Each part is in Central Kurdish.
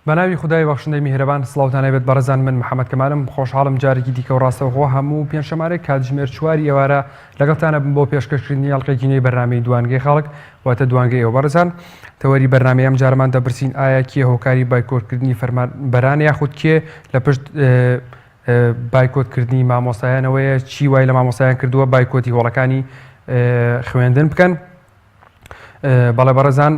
بەناوی خودای بەخشندەی میهرەبان سڵاوتان لێبێت بەڕێزان من محەممەد کەمالم خۆشحاڵم جارێکی دیکە و ڕاستەوخۆ هەموو پێنجشەمارێک کاتژمێر چواری ئێوارە لەگەڵتانە بم بۆ پێشکەشکردنی ئەڵقەیەکی نوێی بەرنامەی دوانگەی خەڵک واتە دوانگەی ئێوە بەڕێزان تەوەری بەرنامەی ئەم جارەمان دەپرسین ئایا کێ هۆکاری بایکۆتکردنی فەرمانبەران یاخود کێ لە پشت بایکۆتکردنی مامۆستایانەوەیە چی وای لە مامۆستایان کردووە بایکۆتی هۆڵەکانی خوێندن بکەن بەڵێ بەڕێزان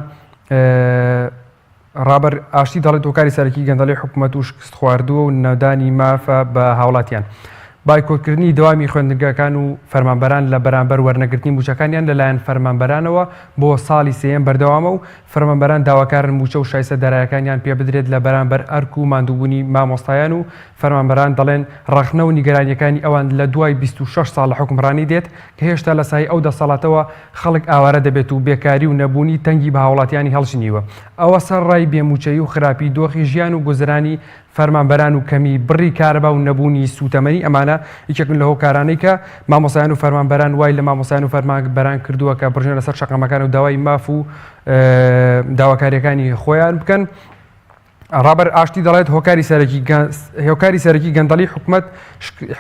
ڕابەر ئاشتی دەڵێت هۆکاری سەرەکی گەندەڵی حکومەت و شکست خواردووە و نەدانی مافە بە هاوڵاتیان. بایکۆتکردنی دەوامی خوێندنگەکان و فەرمانبەران لە بەرامبەر وەرنەگرتنی مووچەکانیان لەلایەن فەرمانبەرانەوە بۆ ساڵی سێیەم بەردەوامە و فەرمانبەران داواکارن مووچە و شایستە دارایەکانیان پێبدرێت لە بەرامبەر ئەرک و ماندووبوونی مامۆستایان و فەرمانبەران دەڵێن ڕەخنە و نیگەرانییەکانی ئەوان لە دوای 26 ساڵ لە حوکمڕانی دێت کە هێشتا لە سایەی ئەو دەسەڵاتەوە خەڵک ئاوارە دەبێت و بێکاری و نەبوونی تەنگی بە هاوڵاتیانی هەڵچنیوە. ئەوە سەرەڕای بێ مووچەیی و خراپی دۆخی ژیان و گوزەرانی فەرمانبەران و کەمی بڕی کارەبا و نەبوونی سووتەمەنی ئەمانە یەکێکن لە هۆکارانەی کە مامۆستایان و فەرمانبەران وای لە مامۆستایان و فەرمانبەران کردووە کە بڕژێنە سەر شەقامەکان و داوای ماف و داواکارییەکانی خۆیان بکەن. ڕابەر ئاشتی دەڵێت هۆکاری سەرەکی هۆکاری سەرەکی گەندەڵی حکومەت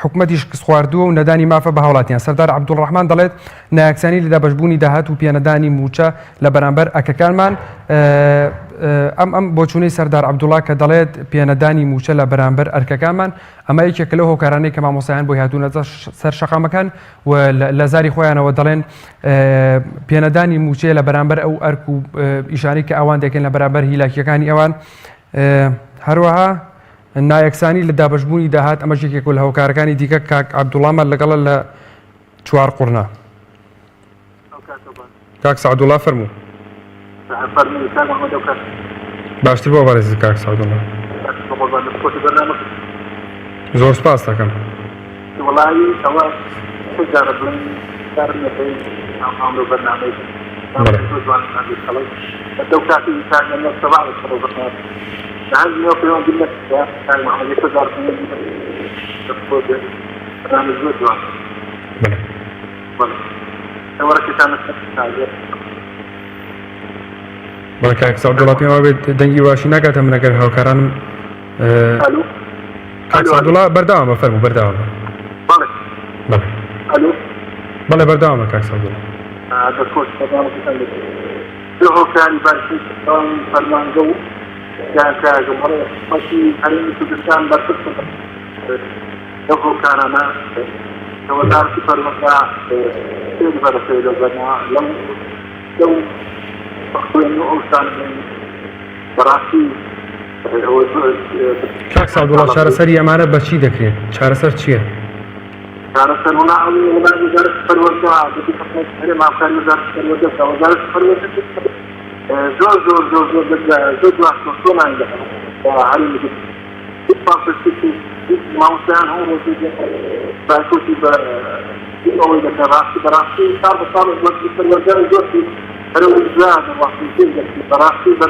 حکومەتی شکستخواردووە و نەدانی مافە بە هاوڵاتیان سەردار عەبدوڵڕەحمان دەڵێت نایەکسانی لە دابەشبوونی داهات و پێنەدانی مووچە لە بەرامبەر ئەکەکانمان ئەم ئەم بۆچوونەی سەردار عەبدوڵا کە دەڵێت پێنەدانی مووچە لە بەرامبەر ئەرکەکانمان ئەمە یەکێکە لەو هۆکارانەی کە مامۆستایان بۆی هاتوونەتە سەر شەقامەکان و لە زاری خۆیانەوە دەڵێن پێنەدانی مووچەیە لە بەرامبەر ئەو ئەرک و ئیشانەی کە ئەوان دەکەن لە بەرامبەر هیلاکیەکانی ئەوان هەروەها نایەکسانی لە دابشبوونی داهات ئەمەش یەکێک لە هۆکارەکانی دیکە کاک عەبدوڵامان لەگەڵە لە چوار قورنە کاک سەعدوڵا فەرموو. باشتر بۆ بەڕێز کاک سەعدوڵا. زۆر سپاس دەکەم. وەڵایی ئەوە چ جارە بڵێن کارم نەکەی ناوخاون لەو بەرنامەی زۆر جوان خەڵک لەو کاتی کاک سەباح لەو بەرنامە هەر نێو پەیوەندیم نەکردە کاک محەممەد یەک جار پەیوەندی نەکرد بەرنامە زۆر جوان بەڵێ بەڵێ کاک سەعدوڵا پێم وابێت دەنگی باشی ناکاتە من ئەگەر هاوکارانم کاک سەعدوڵا بەردەوام بە فەرموو بەردەوام بە بەڵێ بەڵێ بەردەوام بە کاک سەعدوڵا هۆکاری باشی فەرمانگە و هەرێمی کوردستان بەرپرسن لەو هۆکارانە کە وەزارەتی پەروەردە پێش بەرەکەی لەو بەرنا لەو لەو خوێن و ئەو شتانە بەڕاستی کاک سەعدوڵا چارەسەری ئەمانە بە چی دەکرێت؟ چارەسەر چییە؟ چارەسەر وەڵا ئەو وەڵامی وەزارەتی پەروەردە دەبێ حکومەت هەرێم هاوکاری وەزارەتی پەروەردە بکا وەزارەتی پەروەردە زۆر زۆر زۆر زۆر زۆر دواکەوتووە لە هەرێمی هیچ پاڵپشتێکی هیچ مامۆستایان هەموو ڕۆژێک دێن بایکۆتی بە ئەوەی دەکەن ڕاستی بەڕاستی ساڵ بە ساڵ وەزیری پەروەردە دۆخی بەرەو جوان دەڕوات و پێش دەچێت بەڕاستی بە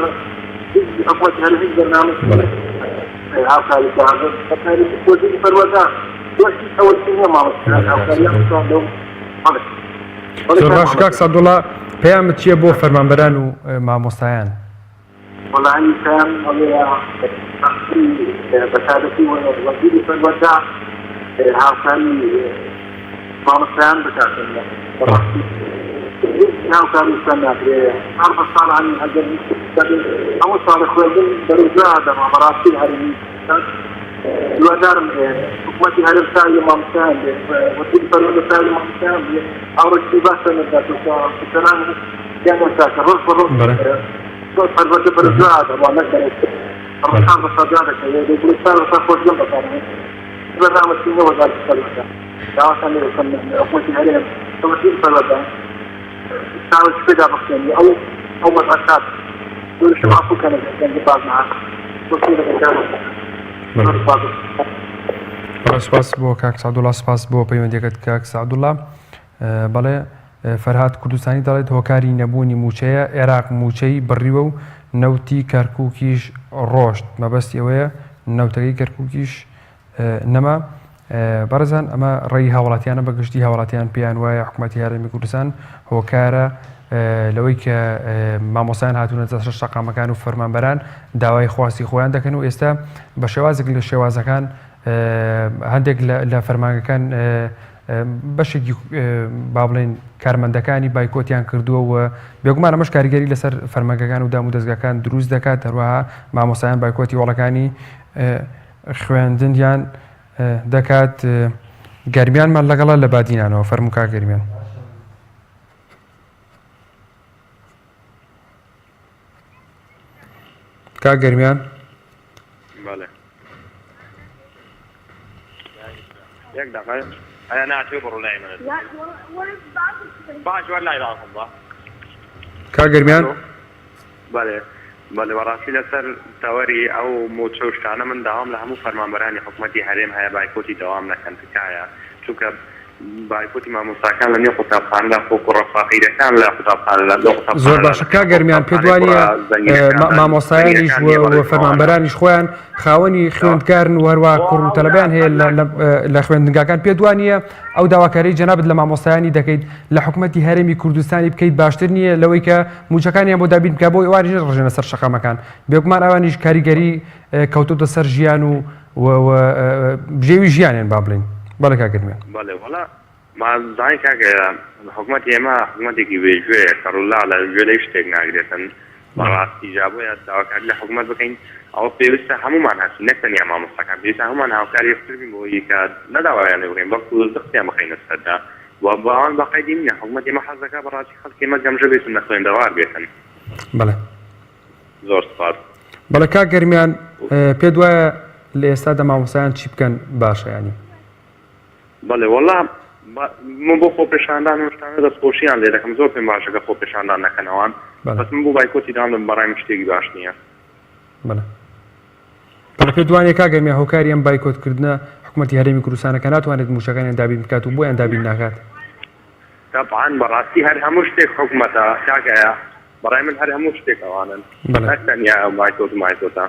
هیچ حکومەتی هەرێم هیچ بەرنامەیەکی بەڵێ. هاوکاری بکات بەتایبەتی وەزیری پەروەردە دۆخی ئەوەی نییە مامۆستایان بەڵێ کاک هاوکاریان سەعدوڵا. بکات لەو بەڵێ بەڵێ زۆر کاک باش محەمەد کاک سەعدوڵا پەیامت چییە بۆ فەرمانبەران و مامۆستایان؟ وەڵاهی پەیامم ئەوەیە بەختی بەتایبەتی وەزیری پەروەردە هاوکاری مامۆستایان بکاتن بەڕاستی هیچ هاوکاری بکەن ناکرێ ساڵ بە ساڵ هەنی ئەگەر هەموو ساڵی خوێندن بەرەو دوا دەما بەڕاستی هەرێمی هیوادارم حکومەتی هەرێم چاوی لە مامۆستایان بێ وەزیری پەروەردە چاوی لە مامۆستایان بێ ئاوڕێکی باشە نەداتەوە کە سەران یان نەکاتە ڕۆژ بە ڕۆژ بەڵێ زۆر پەروەردە بەرەو دوا دەڕوا نەک بەرەو پێش. بەڵێ. ڕۆژان بە سەدا دەکەوێ دەیگوت ساڵ بە ساڵ خۆزگەم بەکارهێنا بەرنامە چینە وەزارەتی پەروەردە داواتان لێ دەکەم حکومەتی هەرێم کە وەزیری پەروەردە چاوێکی پێدا بخشێنی ئەو ئەو وەزعە چاک زۆریشم بەڵێ. عەفوو کەن ئەگەر دەنگم باش نەهات زۆر لەگەڵ بەڵێ. زۆر سوپاس. بەڵێ سوپاس بۆ کاک سەعدوڵا سوپاس بۆ پەیوەندیەکەت کاک سەعدوڵا. بەڵێ فەرهاد کوردستانی دەڵێت هۆکاری نەبوونی مووچەیە، عێراق مووچەی بڕیوە و نەوتی کەرکووکیش ڕۆشت، مەبەستی ئەوەیە نەوتەکەی کەرکووکیش نەما. بەڕێزان ئەمە ڕێی هاوڵاتیانە بە گشتی هاوڵاتیان پێیان وایە حکوومەتی هەرێمی کوردستان هۆکارە. لەوەی کە مامۆستایان هاتوونەتە سەر شەقامەکان و فەرمانبەران داوای خواستی خۆیان دەکەن و ئێستا بە شێوازێک لە شێوازەکان هەندێک لە فەرمانگەکان بەشێکی با بڵێن کارمەندەکانی بایکۆتیان کردووە و بێگومان ئەمەش کاریگەری لەسەر فەرمانگەکان و دام و دەزگاکان دروست دەکات هەروەها مامۆستایان بایکۆتی هۆڵەکانی خوێندنیان دەکات گەرمیانمان لەگەڵە لە بادینانەوە فەرموو کاک گەرمیان. کاک گەرمیان بەڵێ یەک دەقە ئەیا ناتوێ بڕۆ لای من باش وەر لای باوکم بە کاک گەرمیان بەڵێ بەڵێ بەڕاستی لەسەر تەوەری ئەو موچە و شتانە من داوام لە هەموو فەرمانبەرانی حکومەتی هەرێم هەیە بایکۆتی دەوام نەکەن تکایە چونکە بایکۆتی مامۆستاکان لە نێو قوتابخانەدا خۆ کوڕە فەقیرەکان لە قوتابخانەدا لە زۆر قوتابخانەدا باشە دەکەن کاک خۆ گەرمیان پێت قوتابخانەی وانییە کوڕە زەنگینەکاندا مامۆستایانیش زەنگینەکان و نییە و بەڕێز ئەوانە فەرمانبەرانیش خۆیان خاوەنی خوێندکارن و هەروە کوڕ و تەلەبەیان هەیە لە خوێندنگاکان پێت وانییە ئەو داواکاریەی جەنابت لە مامۆستایانی دەکەیت لە حکومەتی هەرێمی کوردستانی بکەیت باشتر نییە لەوەی کە مووچەکانیان بۆ دابین بکە بۆ ئەوانیش نەڕژێنە سەر شەقامەکان بێگومان ئەوانیش کاریگەری کەوتۆتە سەر ژیان و بژێوی ژیانیان با بڵێین بەڵێ کاک گەرمیان. بەڵێ وەڵا ما زانی کاک حکومەتی ئێمە حکومەتێکی بێ گوێیە کەڕولاڵە گوێ لە هیچ شتێک ناگرێتن بەڕاستی جا بۆیە داواکاری لە حکومەت بکەین ئەوە پێویستە هەموومان هەستین نەک تەنیا مامۆستاکان پێویستە هەموومان هاوکاری یەکتر بین بۆ ئەوەی کە نە داوایان لێ بکەین بەڵکو زەختیان بخەینە سەردا و باوان بە قەیدی نییە حکومەتی ئێمە حەز دەکات بەڕاستی خەڵکی ئێمە گەمژە بێت و نەخوێندەوار بێتن. بەڵێ. زۆر سپاس. بەڵێ کاک گەرمیان پێت وایە لە ئێستادا مامۆستایان چی بکەن باشە یانی؟ بەڵێ وەڵا من بۆ خۆپێشاندان و شتانە دەستخۆشیان لێ دەکەم زۆر پێم باشە کە خۆپێشاندان نەکەن ئەوان بەس من بۆ بایکۆتی داوام دەم بەڕای من شتێکی باش نییە. بەڵێ بەڵێ پێت وانیە کاک گەرمیان هۆکاری ئەم بایکۆت کردنە حکومەتی هەرێمی کوردستانە کە ناتوانێت مووچەکانیان دابین بکات و بۆیان دابین ناکات؟ تەبعەن بەڕاستی هەر هەموو شتێک حکومەتە کاک ئەیا بەڕای من هەر هەموو شتێک ئەوانن نەک تەنیا ئەو بایکۆت و مایکۆتە.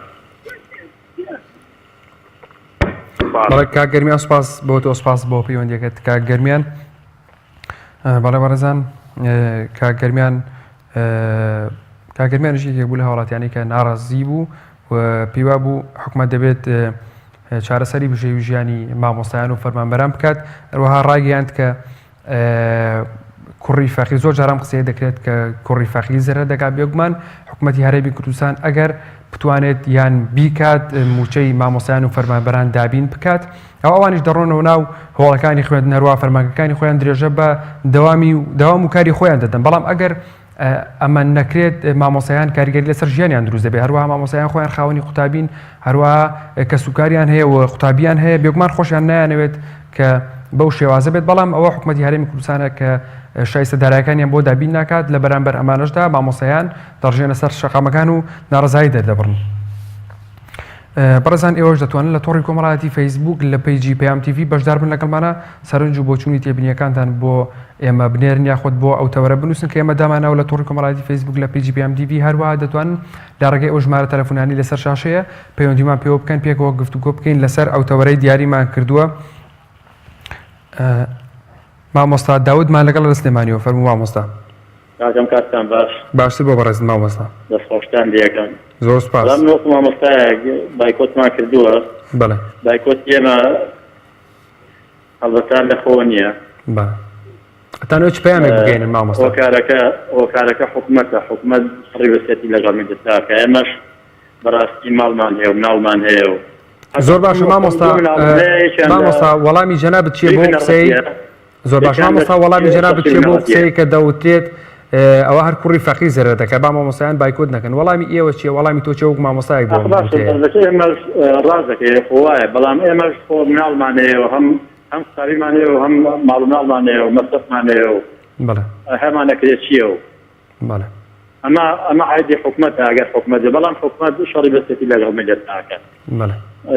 بەڵێ کاک گەرمیان سوپاس بۆ تۆ سوپاس بۆ پەیوەندیەکەت کاک گەرمیان بەڵێ بەڕێزان کاک گەرمیان کاک گەرمیانیش یەکێک بوو لە هاوڵاتیانی کە ناڕازی بوو و پێیوا بوو حکومەت دەبێت چارەسەری بژێوی ژیانی مامۆستایان و فەرمانبەران بکات هەروەها ڕایگەیاند کە کوڕی فەقیر زۆر جاران قسەیە دەکرێت کە کوڕی فەقیر زەرەر دەکات بێگومان حکوومەتی هەرێمی کوردستان ئەگەر بتوانێت یان بیکات موچەی مامۆستایان و فەرمانبەران دابین بکات ئەو ئەوانیش دەڕۆنەوە ناو هۆڵەکانی خوێندن هەروە فەرمانگەکانی خۆیان درێژە بە دەوامی و دەوام و کاری خۆیان دەدەن بەڵام ئەگەر ئەمە نەکرێت مامۆستایان کاریگەری لەسەر ژیانیان دروست دەبێت هەروەها مامۆستایان خۆیان خاوەنی قوتابین هەروەها کەسوکاریان هەیە و قوتابیان هەیە بێگومان خۆشیان نایانەوێت کە بەو شێوازە بێت بەڵام ئەوە حکوومەتی هەرێمی کوردستانە کە شایستە دارایەکانیان بۆ دابین ناکات لە بەرامبەر ئەمانەشدا مامۆستایان دەڕژێنە سەر شەقامەکان و ناڕەزایی دەردەبڕن. بەڕێزان ئێوەش دەتوانن لە تۆڕی کۆمەڵایەتی فەیسبووک لە پەیجی پەیام تیڤی بەشدار بن لەگەڵمانە سەرنج و بۆچوونی تێبینیەکانتان بۆ ئێمە بنێرن یاخود بۆ ئەو تەوەرە بنووسن کە ئێمە داماناوە لە تۆڕی کۆمەڵایەتی فەیسبووک لە پەیجی پەیام تیڤی هەروەها دەتوانن لە ڕێگەی ئەو ژمارە تەلەفۆنانی لەسەر شاشەیە پەیوەندیمان پێوە بکەن پێکەوە گفتوگۆ بکەین لەسەر ئەو تەوەرەی دیاریمان کردووە مامۆستا داودمان لەگەڵ لە سلێمانیەوە فەرموو مامۆستا. کاکەم کاتتان باش. باشتر بۆ بەڕێزت مامۆستا. دەست خۆشتان لێکەم. زۆر سوپاس. وەڵا من وەکو مامۆستایەک بایکۆتمان کردووە. بەڵێ. بایکۆتی ئێمە هەڵبەتە لە خۆوە نییە. بەڵێ. ئەتانەوێت چ پەیامێک بگەیەنن مامۆستا؟ هۆکارەکە هۆکارەکە حکومەتە حکومەت شەڕی برسێتی لەگەڵ میللەتدا کە ئێمەش بەڕاستی ماڵمان هەیە و مناڵمان هەیە و زۆر باشە مامۆستا مامۆستا وەڵامی جەنابت چییە بۆ قسەی زۆر باش مامۆستا وەڵامی جەنابت چییە بۆ قسەی کە دەوترێت ئەوە هەر کوڕی فەقیر زەرەر دەکات با مامۆستایان بایکۆت نەکەن وەڵامی ئێوە چییە وەڵامی تۆ چیە وەک مامۆستایەک بۆ ئێمەش ڕاست دەکەی خۆ وایە بەڵام ئێمەش خۆ مناڵمان هەیە و هەم هەم قوتابیمان هەیە و هەم ماڵ و مناڵمان هەیە و مەسرەفمان هەیە و بەڵێ هەمان ئەکرێت چییە و بەڵێ. ئەمە ئەمە عەیبی حکومەتە ئەگەر حکومەت بێ بەڵام حکومەت شەڕی بەسێتی لەگەڵ میللەت ناکات بەڵێ.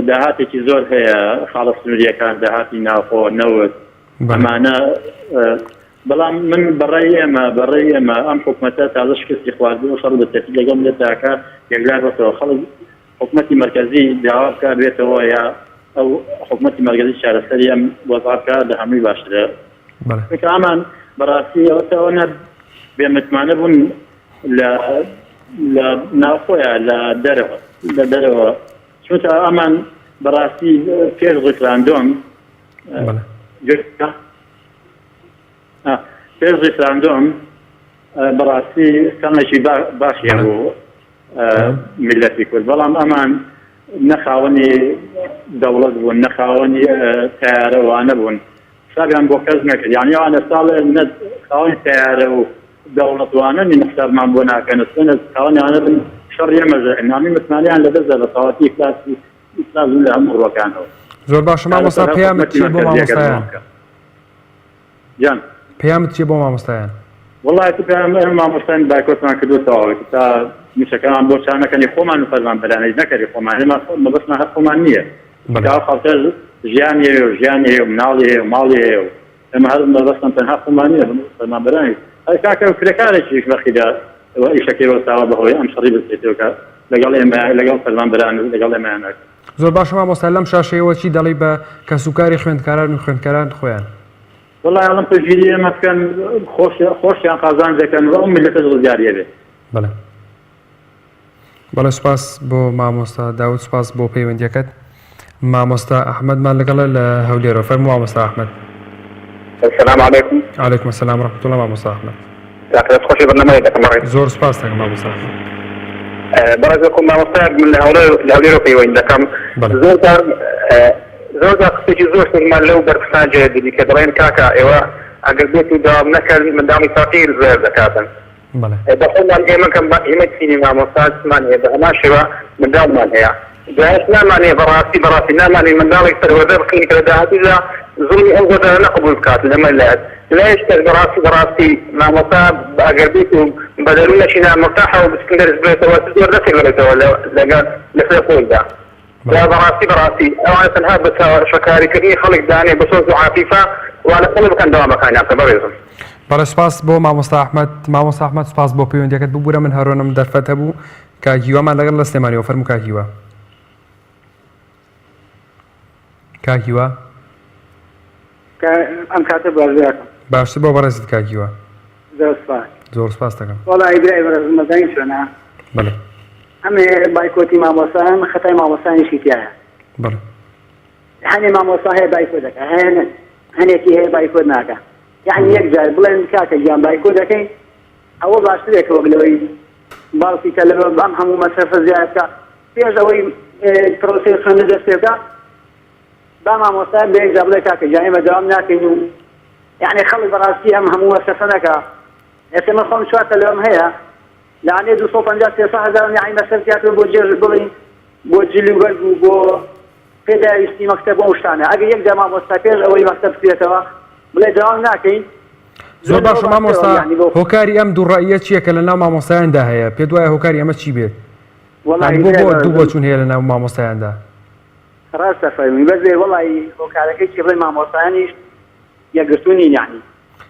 داهاتێکی زۆر هەیە خاڵە سنووریەکان داهاتی ناوخۆ نەوت بەڵێ. ئەمانە بەڵام من بەڕای ئێمە بەڕێی ئێمە ئەم حکومەتە تازە شکستی خواردووە و شەڕ بەسێتی لەگەڵ میللەت داکا یەکلا بێتەوە خەڵک حکومەتی مەرکەزی داوا بکا بێتەوە یا ئەو حکومەتی مەرکەزی چارەسەری ئەم وەزعە بکا لە هەمووی باشترە بەڵێ. چونکە ئەمان بەڕاستی ئەوە ئەوە نە. بێ متمانە بوون لە لە ناوخۆیە لە دەرەوە لە دەرەوە چونکە ئەمان بەڕاستی پێش ڕیفراندۆم پێش ڕیفراندۆم بەڕاستی کەڵێکی باشی هەبوو میلەتی کورد بەڵام ئەمان نەخاوەنی دەوڵەت بوون نەخاوەنی تیارەوانە بوون حسابیان بۆ کەس نەکرد یانی ئەوان ئێستا ئەڵێن نە خاوەنی تەیارە و دەوڵەت وانە نین حسابمان بۆ ناکەن چۆن خاوەنی ئەوانە بن شەڕی ئێمەش دەکەن یانی متمانەیان لەدەستدا بە تەواوەتی ئیفلاسی ئیفلاس بوون لە هەموو ڕووەکانەوە زۆر باشە مامۆستا پەیامت چیە بۆ مامۆستایان گیان پەیامت چیە بۆ مامۆستایان وەڵا ئیتر پەیام ئێمە مامۆستایان بایکۆتمان کردووە تەواوەتی تا مووچەکەمان بۆ چا نەکەنی خۆمان و فەرمانبەرانیش نەکەری خۆمان ئێمە مەبەستمان هەر خۆمان نییە بەڵێ. ئەو خەڵکە ژیانی هەیە و ژیانی هەیە و مناڵی هەیە و ماڵی هەیە و ئێمە هەر مەبەستمان تەنها خۆمان نییە فەرمانبەرانیش هەر کاکە کرێکارێکیش بەخیدا و ئیشەکەی وەستاوە بەهۆی ئەم شەڕی برسێتیەوە کە لەگەڵ ئێمە لەگەڵ فەرمانبەران و لەگەڵ ئێمەیان ناکەن. زۆر باشە مامۆستا لەم شاشەیەوە چی دەڵێی بە کەسوکاری خوێندکاران و خوێندکاران خۆیان؟ وەڵای ئەڵێم پشتگیری ئێمە بکەن خۆشیان قازانج دەکەن و ئەو میللەتەش ڕزگاری ئەبێ. بەڵێ بەڵێ سوپاس بۆ مامۆستا داود سوپاس بۆ پەیوەندیەکەت مامۆستا ئەحمەدمان لەگەڵە لە هەولێرەوە فەرموو مامۆستا ئەحمەد. السلام علیکم. علیکم السلام ورحمة الله مامۆستا ئەحمەد. کاکە دەست خۆشی بەرنامەیە دەکەم بەڕێز. زۆر سوپاس دەکەم مامۆستا ئەحمەد. بەڕێز وەکو مامۆستایەک من لە هەولێر لە هەولێرەوە پەیوەندی دەکەم زۆر جار زۆر جار قسەیەکی زۆر سەیرمان لەو بەرپرسانە جێ دەبی کە دەڵێن کاکە ئێوە ئەگەر بێت و دەوام نەکەن منداڵی فەقیر زەرەر دەکاتن. بە خۆمان ئێمە کەم ئێمە چینی مامۆستا چمان هەیە بە هەمان شێوە منداڵمان هەیە جایش نامانەیە بەڕاستی بەڕاستی نامانەوێ منداڵێک پەروەردە بکەین کە لە داهاتوودا زوڵمی ئەو گۆدانە قبوڵ بکات لەمە لایەک لایەکی تر بەڕاستی بەڕاستی مامۆستا ئەگەر بێت و بە دەروونەکی نامورتاحەوە بچن دەرس بڵێتەوە چ زۆر دەستێک دەڵێتەوە لەگەڵ لەسەر خۆیدا جا بەڕاستی بەڕاستی ئەوانە تەنها بە چەواشەکاری کردنی خەڵک دانێ بە سۆز و عاتیفە وا لە خەڵک بکەن دەوامەکانیان بکەن بەڕێزم. بەڵێ سوپاس بۆ مامۆستا ئەحمەد. مامۆستا ئەحمەد سوپاس بۆ پەیوەندیەکەت ببورە من هەرۆنم دەرفەت هەبوو کاک هیوامان لەگەڵ لە سلێمانیەوە فەرموو کاک هیوا. کاک هیوا. ئەم کاتە باش براکەم. باشتر بۆ بەڕێزت کاک هیوا. زۆر سوپاس. زۆر سوپاس دەکەم. وەڵی برای بەڕێزم مەزانی چۆنە؟ بەڵێ. ئەمێ بایکۆتی مامۆستایان خەتای مامۆستایانیشی تیایە. بەڵێ. هەنێ مامۆستا هەیە بایکۆت دەکا هەیە هەنێکی هەیە بایکۆت ناکا یعنی یەک جار بڵێن کاکە گیان بایکۆت دەکەین ئەوە باشترێکە وەک لەوەی باوکی کە لە ئەم هەموو مەسرەفە زیاد بکا پێش ئەوەی پرۆسەی خوێندن دەست پێ بکا با مامۆستا بە یەک جار بڵێ کاکە گیان ئێمە دەوام ناکەین و یعنی خەڵک بەڕاستی ئەم هەموو مەسرەفە نەکا ئێستا من خۆم چوار تەلەبەم هەیە لەوانەیە 250 300 هەزارم یعنی مەسرەف زیاتر بۆ جێژ بڵین بۆ جل و بەرگ و بۆ پێداویستی مەکتەب و ئەو شتانە ئەگەر یەک جار مامۆستا پێش ئەوەی مەکتەب بکرێتەوە بڵێ دەوام ناکەین زۆر باشە مامۆستا هۆکاری ئەم دوو ڕەئیە چییە کە لە ناو مامۆستایاندا هەیە پێت وایە هۆکاری ئەمە چی بێت یانی بۆ بۆ دوو بۆچوون هەیە لە ناو مامۆستایاندا ڕاستە فەرمووی بەس وەڵی هۆکارەکەی چی بڵێ مامۆستایانیش یەکگرتوو نین یانی.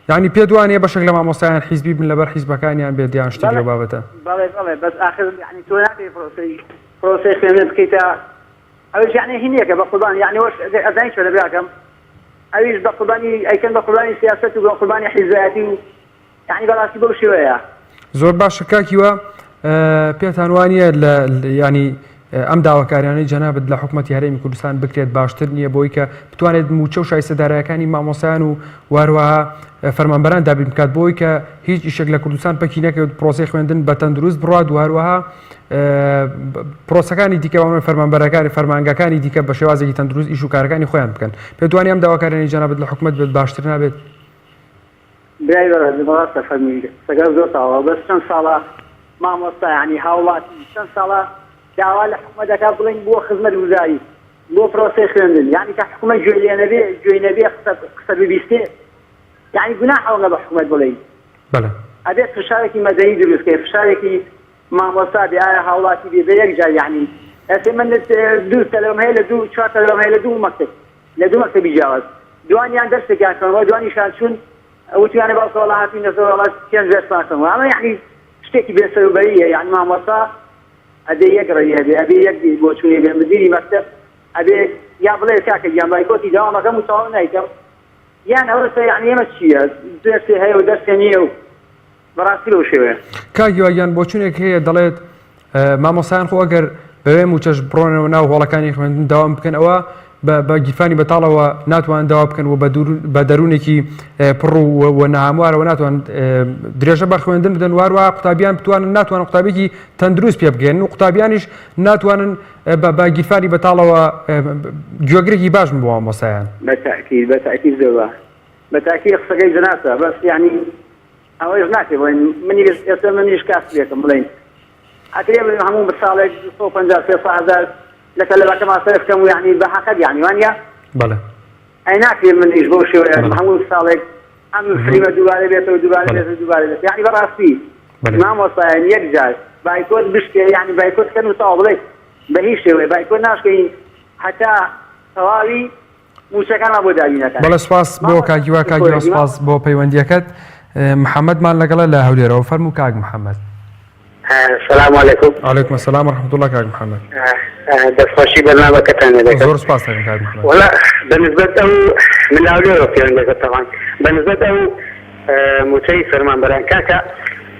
یانی پێت وانیە بەشێک لە مامۆستایان حیزبی بن لەبەر حیزبەکانیان بێت یان شتێک لەو بابەتە؟ بەڵێ بەڵێ بەس ئاخر یانی تۆ ناکەی پرۆسەی پرۆسەی خوێندن بکەیتە ئەویش یانی هینێکە بە قوربان یانی وەش ئەزانی چۆنە براکەم ئەویش بە قوربانی ئەیکەن بە قوربانی سیاسەت و بە قوربانی حیزبایەتی و یانی بەڕاستی بەو شێوەیە. زۆر باشە کاک هیوا پێتان وانیە لە ینی ئەم داواکاریانەی جەنابت لە حکوومەتی هەرێمی کوردستان بکرێت باشتر نییە بۆی کە بتوانێت موچە و شایستە دارایەکانی مامۆسایان و واروەها فەرمانبەران دابین بکات بۆی کە هیچ ئیشێک لە کوردستان پەکی نەکەوێت پرۆسەی خوێندن بە تەندروست بڕات و هەروەها پرۆسەکانی دیکە وانە فەرمانبەرەکانی فەرمانگەکانی دیکە بە شێوازێکی تەندروست ئیش و کارەکانی خۆیان بکەن پێتوانی ئەم داواکاریانی جەنابت لە حکوومەت بێت باشتر نابێت؟ برای بەڕێز ڕاست دەفەرمووی قسەکەت زۆر تەواوە بەس چەند ساڵە مامۆستا یانی هاوڵاتی چەند ساڵە داوا لە حکومەت دەکات بڵێن بۆ خزمەتگوزاری بۆ پرۆسەی خوێندن یانی کە حکومەت گوێی لێ نەبێ گوێی نەبێ قسە قسە ببیستێ یانی گوناحە ئەوەنگە بە حکومەت بڵێی بەڵێ. ئەبێت فشارێکی مەدەنی دروست کەی فشارێکی مامۆستا بێ ئایا هاوڵاتی بێ بە یەک جار یانی ئێستا من دوو تەلەبەم هەیە لە دوو چوار تەلەبەم هەیە لە دوو مەکتەب لە دوو مەکتەبی جیاواز دوانیان دەرسێکیان خوێندوە دوانیشان چوون وتویانە باوکە وەڵا هاتوینەتەوە وەڵا پێنج دەرسمان خوێندوە ئەمە یەعنی شتێکی بێ سەروبەریە یەعنی مامۆستا ئەبێ یەک ڕێی هەبێ ئەبێ یەک بۆچوونی بێ مدیری مەکتەب ئەبێ یا بڵێ کاکە گیان بایکۆتی دەوامەکەم و تەواو نایکەم یان ئەوەسە یەعنی ئێمە چییە دەرسێ هەیە و دەرسێ نییە و. بەڕاستی بەو شێوەیە. کاک هیوا گیان بۆچونێک هەیە دەڵێت مامۆستایان خۆ ئەگەر بەوێ موچەش بڕۆنەوە ناو هۆڵەکانی خوێندن داوام بکەن ئەوە بە گیرفانی بەتاڵەوە ناتوان داوا بکەن و بە دەروونێکی پڕ و ناهاموارەوە ناتوان درێژە بە خوێندن بدەن واروە قوتابیان بتوانن ناتوانن قوتابێکی تەندروست پێ بگەن و قوتابیانیش ناتوانن بە گیرفانی بەتاڵەوە گوێگرێکی باش بۆ مامۆستایان. بە تەئکید بە تەئکید زۆر بە بە تەئکید قسەکەی جەنابتە بەس یانی ئەوەیش ناکرێ بڵێین منیش ئێستا منیش کاسبێکم بڵێین ئەکرێ بڵێم هەموو ساڵێک 250 300 هەزار لە تەلەبەکەما سەرف کەم و یعنی بە حەقەت یعنی وانە بەڵێ ئەی ناکرێ منیش بەو شێوەیە هەموو ساڵێک ئەم فلیمە دووبارە بێتەوە دووبارە بێتەوە دووبارە بێت یعنی بەڕاستی مامۆستایان یەک جار بایکۆت بشکێ یعنی بایکۆت کەن و تەواو بڵێ بە هیچ شێوەیە بایکۆت ناشکەین هەتا تەواوی مووچەکانمان بۆ دابین ئەکەن. بەڵێ سوپاس بۆ کاک هیوا کاک هیوا سوپاس بۆ پەیوەندیەکەت محەممەدمان لەگەڵە لە هەولێرەوە فەرموو کاک محەممەد. سلام علیکم. علیکم السلام و رحمة الله کاک محمد. دەستخۆشی بەرنامەکەتان لێ دەکەم. زۆر سپاس دەکەم کاک محمد. وەڵا بەنسبەت ئەو من لە هەولێرەوە پەیوەندی دەکەم تەبعەن بەنسبەت ئەو مووچەی فەرمانبەران کاکە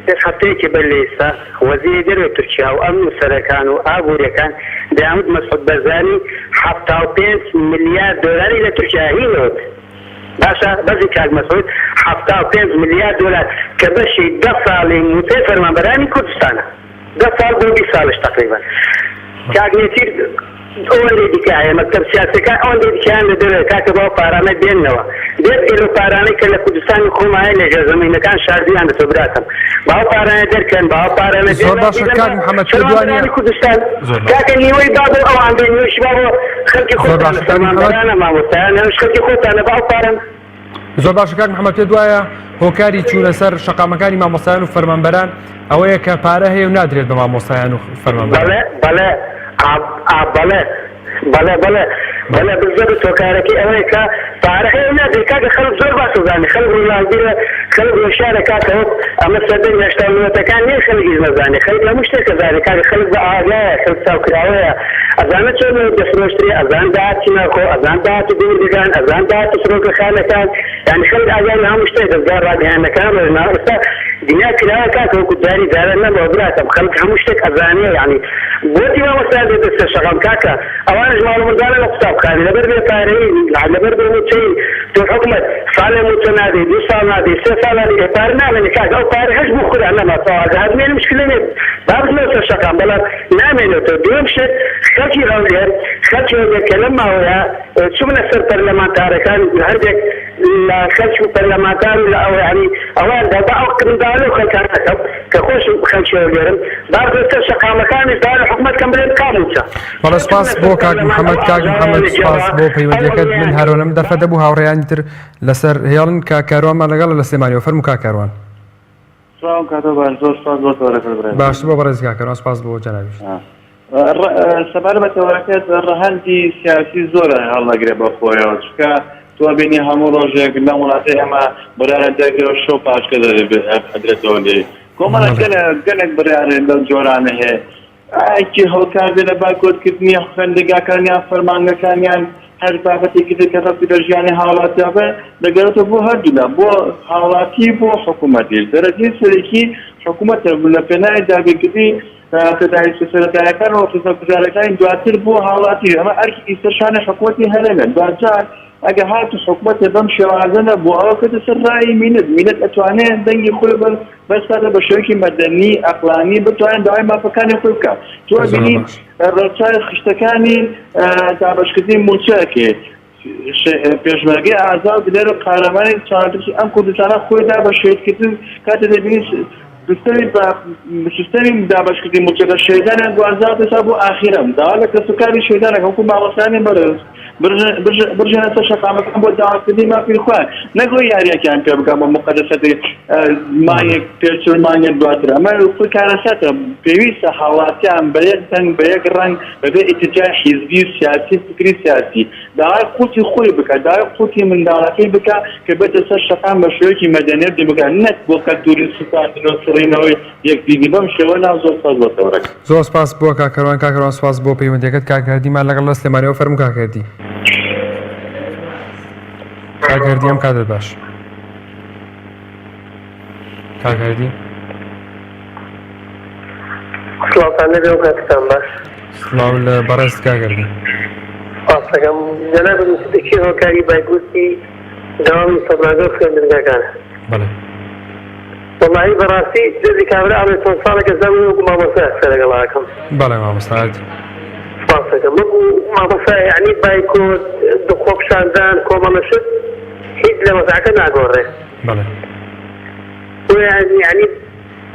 پێش هەفتەیەکی بەر لە ئیستا وەزیری دەرەوەی تورکیا و ئەم نووسەرەکان و ئابووریەکان دەیانوت مەسعود بەرزانی 75 ملیار دۆلاری لە تورکیا هی نەوت باشە بەزی کاک مەسعود 75 ملیار دۆلار کە بەشی دە ساڵی مووچەی فەرمانبەرانی کوردستانە. دە ساڵ بۆ 20 ساڵش تەقریبەن کاک نێچیر ئەوەندەی دیکە هەیە مەکتەب سیاسیەکان ئەوەندەی دیکەیان لە دەرەوە کاکە با ئەو پارانە بێننەوە بێجگە لەو پارانەی کە لە کوردستانی خۆمان هەیە لە ژێرزەمینەکان شاردویانەتەوە براکەم با ئەو پارانە دەرکەن با ئەو پارانە زۆر بێننەوە باشە بیدەن کاک بە محەمەد پێت وانیە فەرمانبەرانی کوردستان زۆر باشە کاکە نیوەی با بۆ ئەوان بێ نیوەیشی با بۆ خەلکی زۆر خۆتانە باشە کاک محەمەد فەرمانبەرانە مامۆستایانە ئەوش خەلکی خۆتانە با ئەو پارانە زۆر باشە کاک محەمەد پێت وایە هۆکاری چوونە سەر شەقامەکانی مامۆستایان و فەرمانبەران ئەوەیە کە پارە هەیە و نادرێت بە مامۆستایان و فەرمانبەران؟ بەڵێ بەڵێ ئا ئا بەڵێ بەڵێ بەڵێ بەڵێ بالزەبت هۆکارەکەی ئەوەیە کە پارە هەیە و نادرێت کاکە خەڵک زۆر باش ئەزانێ خەڵک ڕووناکبیرە خەڵک هۆشیارە کاکە وەک ئەمە سەردەمی هەشتا و نەوەتەکان نییە خەڵک هیچ نەزانێ خەڵک هەموو شتێک ئەزانێ کاکە خەڵک بە ئاگایە خەڵک چاوکراوەیە ئەزانێ چۆن نەوت دەفرۆشترێ ئەزان داهاتی ناوخۆ ئەزان داهاتی گومرگەکان ئەزان داهاتی فرۆکەخانەکان یانی خەڵک ئاگای لە هەموو شتێک دەزگا ڕاگەیاندنەکان ڕۆژنامە ئێستا دنیا کراوە کاکە وەکو جاری جاران نەماوە براکەم خەڵک هەموو شتێک ئەزانێ یانی بۆچی مامۆستایان دێتە سەر شەقام کاکە ئەوانش ماڵ و منداڵە لە قوتابخانە لەبەر بێ پارەیی لەبەر بێ مووچەیی تۆ حکومەت ساڵێ مووچە نادەی دوو ساڵ نادەی سێ ساڵ نادەی ئێ پارە نامێنێ کاکە ئەو پارە هەش بوو خورا نەما تەواو ئەگەر هەبمێنێ مشکلە نیە با بچنەوە سەر شەقام بەڵام نامێنێتەوە دووەم شت خەڵکی هەولێر خەڵکی هەولێر کە لەم ماوەیە چوونە سەر پەرلەمانتارەکان هەندێک لە خەلک و پەرلەمانتار و لە ئەوە یانی ئەوان دا با ئەو منداڵە و خەلکانە نەکەم کە خۆشم خەلکی هەولێرم با بچنە سەر شەقامەکانیش داوا لە حکومەت کەم بلێن کا مووچە بەڵێ سپاس چوونە بۆ سەر کاک پەرلەمان محەممەد ئەو کاک ئاژاوەیان محەممەد لە سپاس گێڕا بۆ ئەو پەیوەندیەکەت من ئەوەیان هەرۆنم دەرفەت دەبوو هاوڕێیانی تر لەسەر هێڵن کاک کاروانمان لەگەڵە لە سلێمانیەوە فەرموو کاک کاروان. سڵاو کاکە باش زۆر سوپاس بۆ تەوەرەکەت بەڕێز. باشتر بۆ بەڕێز کاک کاروان سپاس بۆ جەنابیشت. سەبارەت بە تەوەرەکەت ڕەهەندی سیاسی زۆر هەڵدەگرێ بە خۆیەوە چونکە تۆ ئەبینی هەموو ڕۆژێک لەم وڵاتەی ئێمە بڕیارە دەرکرێ و شەو پاشکە ئەدرێتەوە لێی کۆمەڵێک گەلێک گەلێک بڕیار لەو جۆرانە هەیە ئایا کێ هۆکار بێ لە بایکۆتکردنی خوێندنگاکان یان فەرمانگەکان یان هەر بابەتێکی تر کە ڕەبتی بە ژیانی هاوڵاتیان بێ دەگەڕێتەوە بۆ هەردوولا بۆ هاوڵاتی بۆ حکوومەتیش دەرەجەی سەرەکی حکوومەتە لە پێناوی دابینکردنی پێداویستە سەرەتایەکان و خزمەتگوزاریەکانی دواتر بۆ هاوڵاتی ئەمە ئەرکی سەر شانی حکوومەتی هەرێمە دواجار ئەگە هاتوو حکوومەتێ بەم شێوازە نەبوو ئەوە کەوتە سەر ڕای میللەت میللەت ئەتوانێ دەنگی خۆی بەر بەساتە بە شێوەیەکی مەدەنی ئەقلانی بتوانێت داوای مافەکانی خۆی بکات تۆ زۆر ئەبینی باش. ڕەچای خشتەکانی دابەشکردنی مووچە ئەکەیت پێشمەرگەی ئازا و دلێر و قارەمانی چاوەدرکی ئەم کوردستانە خۆی دا بە شەهیدکردن کاتێ دەبینی سیستەمی بە سیستەمی دابەشکردنی مووچەکە شەهیدانیان گوازراوەتەوە بۆ ئاخیرەم داوا لە کەسوکاری شەهیدانەکە وەکو مامۆستایانی بەڕێز بڕژێنە سەر شەقامەکان بۆ داواکردنی مافی خۆیان نەک ئەوەی یاریەکیان پێ بکەن بە موقەدەسەتی مانگێک پێشتر مانگێک دواتر ئەمە خۆی کارەساتە پێویستە هاوڵاتیان بە یەک دەنگ بە یەک ڕەنگ بەبێ ئیتجای حیزبی و سیاسی فکری سیاسی داوای قوتی خۆی بکات داوای قوتی منداڵەکەی بکات کە بێتە سەر شەقام بە شێوەیەکی مەدەنیەت دیموکرات نەک بۆ کەلتوری سوتاندن و سڕینەوەی یەکدیدی بەم شێوە نا زۆر سپاس بۆ تەوەرەکە. زۆر سپاس بۆ کاک کاروان کاک کاروان سپاس بۆ پەیوەندیەکەت کاک هەردیمان لەگەڵ لە سلێمانیەوە فەرموو کاک هەردی. کاک هەردی ئەم کاتت باش کاک هەردی. سڵاوتان لێبێ و کاتتان باش. سڵاو لە بەڕێزت کاک هەردی. سپاس دەکەم. جەنابت وتت کێ هۆکاری بایکۆتی دەوامی فەرمانگە و خوێندنگاکانە؟ بەڵێ. وەڵاهی بەڕاستی جەزی کابرا ئەڵێ چەند ساڵێکە زەمن وەکو مامۆستای قسە لەگەڵا ئەکەم. بەڵێ مامۆستا هەردی. سپاس دەکەم. وەکو مامۆستا یەعنی بایکۆت، خۆپیشاندان، کۆمەڵە شت هیچ لە وەزعەکە ناگۆڕێ. بەڵێ. بۆیە یەعنی